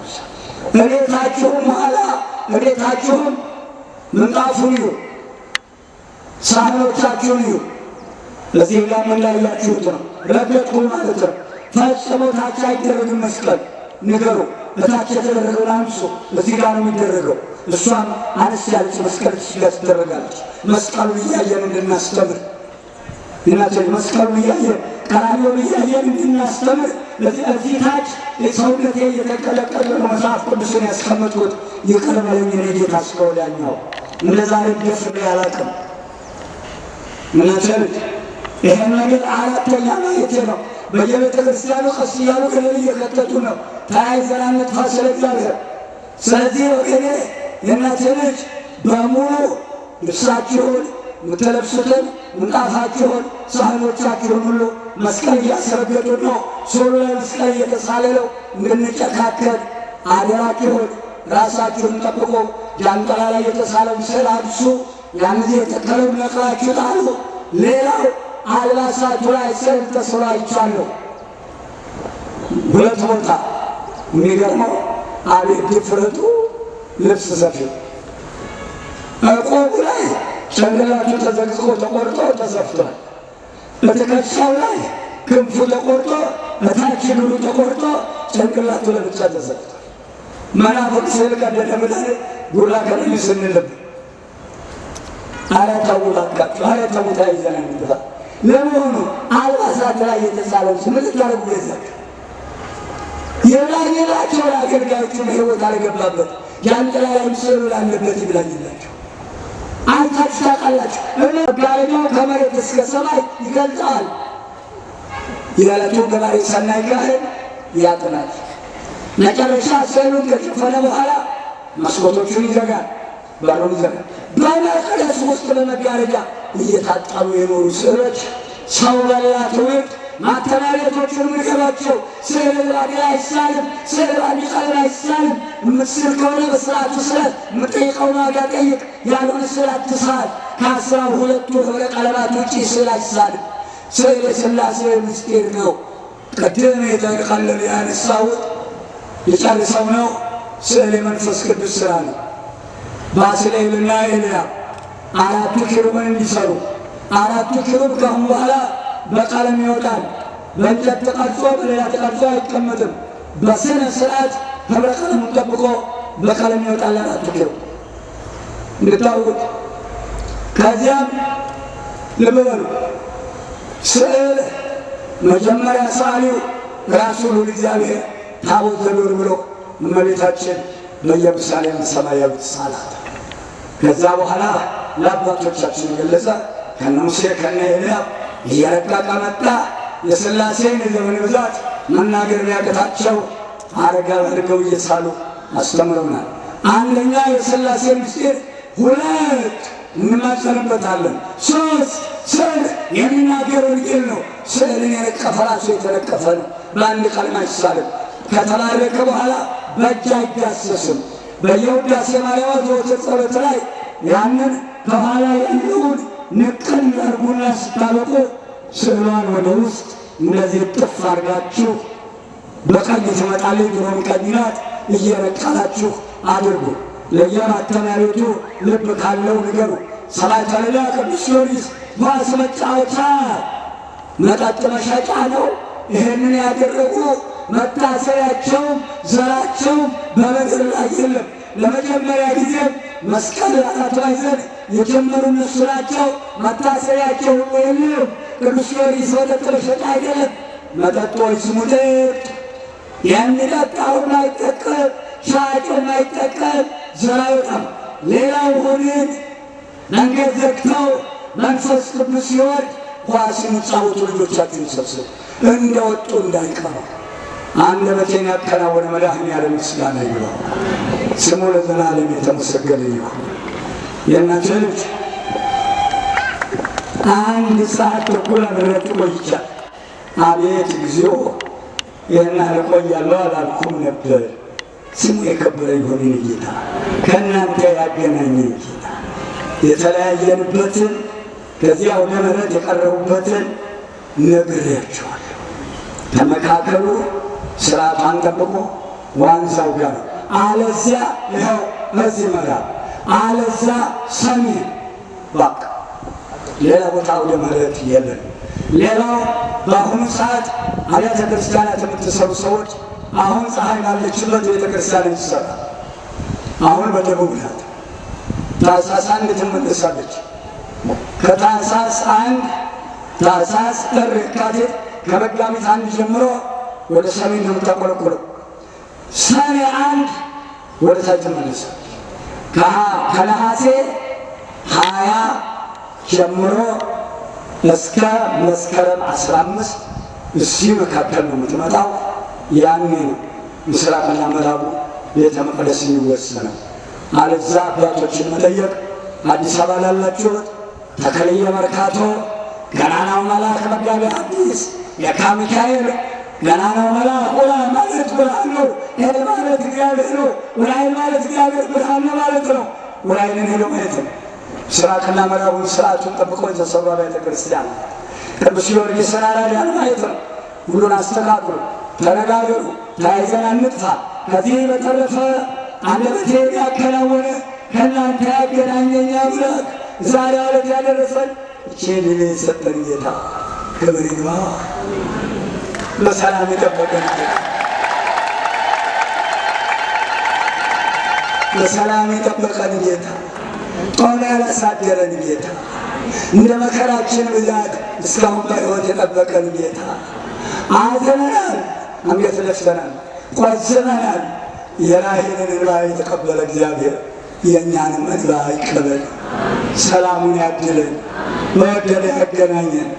እቤታችሁም ኋላ እቤታችሁም ምንጣፉን እዩ፣ ሳህኖቻችሁን እዩ። እዚህ ጋር እንዳያችሁት ነው፣ ረገጥኩ ማለት ነው። ፈጽሞ ታች አይደረግም መስቀል። ንገሩ፣ እታች የተደረገውን አንሱ። እዚህ ጋር ነው የሚደረገው። እሷም አነስ ያለች መስቀል እዚህ ጋር ትደረጋለች። መስቀሉን እያየን እንድናስተምር እናቴ፣ መስቀሉን እያየን ቀራንዮን እያየን እንድናስተምር። እዚህ ታች ሰውነቴ እየተንቀለቀለ ነው መጽሐፍ ቅዱስን ያስቀመጥኩት። ይቅር በለኝ እኔ ጌታ እስከ ወዲያኛው። እንደዛሬ ደፍሬ አላውቅም። እናቴ ልጅ ይሄን ነገር አራተኛ ማየቴ ነው። በየቤተ ክርስቲያኑ ቀስ እያሉ ገደል እየከተቱ ነው። ተያይዘን አንጥፋ ስለ እግዚአብሔር። ስለዚህ ወገኔ የእናቴ ልጅ በሙሉ ልብሳችሁን የምትለብሱትን ምንጣፋችሁን ሳህኖቻችሁን ሁሉ መስቀል እያስረገጡ ነው። ሶሉ ላይ መስቀል እየተሳለ ነው። እንድንጨካከል አደራችሁን። ራሳችሁን ጠብቁ። ጃንጥላ ላይ የተሳለውን ስዕል አንሱ። ያን ጊዜ የተከለውን ነቅላችሁ ጣሉ። ሌላው አልባሳቱ ላይ ስዕል ተስሎ አይቻለሁ 2 ቦታ። የሚገርመው አቤት ድፍረቱ! ልብስ ሰፊው ቆቡ ላይ ጭንቅላቱ ተዘቅዝቆ ተቆርጦ ተሰፍቷል። በትከሻው ላይ ክንፉ ተቆርጦ በታች እግሩ ተቆርጦ ጭንቅላቱ ለብቻ ተሰፍቷል። መናፍቅ ስዕል ቀደደ ብለን ጉራ ከለዩ ስንልብ ኧረ ተው እባካችሁ፣ ኧረ ተው ተያይዘን እንጥፋ። ለመሆኑ አልባሳት ላይ የተሳለው ምን ልታደርጉ ገዛችሁ? የላቸው ለአገልጋዮቹ በሕይወት አልገባበት ጃንጥላ ላይም ስዕሉ ላለበት ይብላኝላቸው። አይታችሁ ታውቃላችሁ። መጋረጃው ከመሬት እስከ ሰማይ ይገልጠዋል። የዕለቱ ገባሬ ሰናይ ካህን ያጥናል። መጨረሻ ስዕሉን ከሸፈነ በኋላ መስኮቶቹን ይዘጋል፣ በሩን ይዘጋል። በመቅደስ ውስጥ በመጋረጃ እየታጠቡ የኖሩ ስዕሎች ሰው በላ ትውልድ ማተሚያ ቤቶቹን ምንገባቸው። ስዕል ባንዲራ አይሳልም፣ ስዕል ባንዲ ቀለም አይሳልም። የምትስል ከሆነ በስርዓቱ ስለት፣ የምትጠይቀውን ዋጋ ጠይቅ፣ ያልሆነ ስዕል አትሳል። ከ12ቱ ህብረ ቀለማት ውጪ ስዕል አይሳልም። ስዕል የሥላሴ ምስጢር ነው። ቅድም የተቀለሉ ያነሳሁት የጨርሰው ነው። ስዕል የመንፈስ ቅዱስ ስራ ነው። ባስልኤልና ኤልያብ 4ቱ ኪሩብን እንዲሰሩ 4ቱ ኪሩብ ከአሁን በኋላ በቀለም ይወጣል። በእንጨት ተቀርጾ በሌላ ተቀርጾ አይቀመጥም። በስነ ስርዓት ህብረ ቀለሙን ጠብቆ በቀለም ይወጣል 4ቱ ኪሩብ እንድታውቁት። ከዚያም ልብ በሉ፣ ስዕል መጀመሪያ ሰዓሊው ራሱ ልዑል እግዚአብሔር ታቦት ዘዶር ብሎ እመቤታችን በኢየሩሳሌም ሰማያዊት ሳላት። ከዛ በኋላ ለአባቶቻችን ገለጸ። ከነ ሙሴ ከነ ኤልያብ እየረቀቀ መጣ። የሥላሴን የዘመን ብዛት መናገር ቢያቅታቸው አረጋ አድርገው እየሳሉ አስተምረውናል። አንደኛ የሥላሴ ምስጢር፣ 2 እንማጸንበታለን፣ 3 ስዕል የሚናገር ወንጌል ነው። ስዕልን የነቀፈ ራሱ የተነቀፈ ነው። በአንድ ቀለም አይሳልም። ከተባረከ በኋላ በእጅ አይዳሰስም። በየውዳሴ ማርያም ዘወትር ጸሎት ላይ ያንን ከኋላ ያለውን ንቅል አድርጉና ስታበቁ ስዕሏን ወደ ውስጥ እንደዚህ ጥፍ አድርጋችሁ በቀኝ ትመጣለች። ድሮም ቀኝ ናት። እየነቀላችሁ አድርጉ። ለየማተሚያ ቤቱ ልብ ካለው ንገሩ። ሰማዕተ ሌላ ቅዱስ ጊዮርጊስ ኳስ መጫወቻ መጠጥ መሸጫ ነው። ይህንን ያደረጉ መታሰቢያቸው ዘራቸው በምድር ላይ የለም። ለመጀመሪያ ጊዜ መስቀል አራት ማዕዘን የጀመሩ እነሱ ናቸው። መታሰቢያቸው ሁሉ የለም። ቅዱስ ጊዮርጊስ መጠጥ መሸጫ አይደለም። መጠጦች ስሙ ጠጡ። የሚጠጣው ማይጠቀም፣ ሻጩ ማይጠቀም፣ ዘር አይወጣም። ሌላው ሆንን መንገድ ዘግተው መንፈስ ቅዱስ ሲወርድ ኳስ የሚጫወቱ ልጆቻችሁን ሰብስቡ፣ እንደወጡ እንዳይቀሩ። አንደበቴን ያከናወነ መድኃኔዓለም ምስጋና ይግባው፣ ስሙ ለዘላለም የተመሰገነ ይሁን። የእናትህ ልጅ 1 ሰዓት ተኩል አብሬያችሁ ቆይቻለሁ። አቤት እግዚኦ፣ ይህን ያህል እቆያለሁ አላልኩም ነበር። ስሙ የከበረ ይሁን ጌታ፣ ከእናንተ ያገናኘን ጌታ፣ የተለያየንበትን ከዚያ ወደ ምሕረት የቀረቡበትን ነግሬያቸዋለሁ። ተመካከሉ፣ ስርዓቷን ጠብቁ፣ ዋንዛው ጋር አለዚያ ይኸው በዚህ ምዕራብ፣ አለዚያ ሰሜን፣ በቃ ሌላ ቦታ ወደ ምሕረት የለም። ሌላው በአሁኑ ሰዓት አብያተ ክርስቲያናት የምትሰሩ ሰዎች አሁን ፀሐይ ባለችበት ቤተ ክርስቲያን ይሰራል። አሁን በደቡብ ናት። ታኅሳስ 1 ትመለሳለች። ከታኅሳስ 1 ታኅሳስ፣ ጥር፣ የካቲት ከመጋቢት 1 ጀምሮ ወደ ሰሜን ነው የምታቆለቁለው። ሰኔ 1 ወደ ታች ትመለሳለች። ከነሐሴ 20 ጀምሮ እስከ መስከረም 15 እዚህ መካከል ነው የምትመጣው። ያኔ ነው ምስራቅና ምዕራቡ ቤተ መቅደስ የሚወሰነው። አለዛ አባቶችን መጠየቅ አዲስ አበባ ላላችሁት ተከልየ መርካቶ ገናናው መልአክ መጋቤ ሐዲስ የካ ሚካኤል ገናናው መልአክ ኡራ ማለት ብርሃን ነው። ኤል ማለት እግዚአብሔር ነው። ኡራኤል ማለት እግዚአብሔር ብርሃን ነው ማለት ነው። ኡራኤልን ሄዶ ማየት ነው። ምስራቅና ምዕራቡን ስርዓቱን ጠብቆ የተሰሩ አብያተ ክርስቲያን ቅዱስ ጊዮርጊስን አራዳን ማየት ነው። ሁሉን አስተካክሉ፣ ተነጋገሩ፣ ተያይዘን አንጥፋ። ከዚህ በተረፈ አንደበቴን ያከናወነ ከእናንተ ያገናኘኝ አምላክ ዛሬ ዕለት ያደረሰን እቺን የሰጠን ጌታ ክብር ይግባው። በሰላም የጠበቀን ጌታ፣ በሰላም የጠበቀን ጌታ፣ ጦም ያላሳደረን ጌታ፣ እንደ መከራችን ብዛት እስካሁን በሕይወት የጠበቀን ጌታ፣ አዝነናል፣ አንገት ደፍተናል፣ ቆዝመናል። የራሔልን እንባ የተቀበለ እግዚአብሔር የእኛንም እንባ ይቀበል፣ ሰላሙን ያድለን፣ በወደደ ያገናኘን።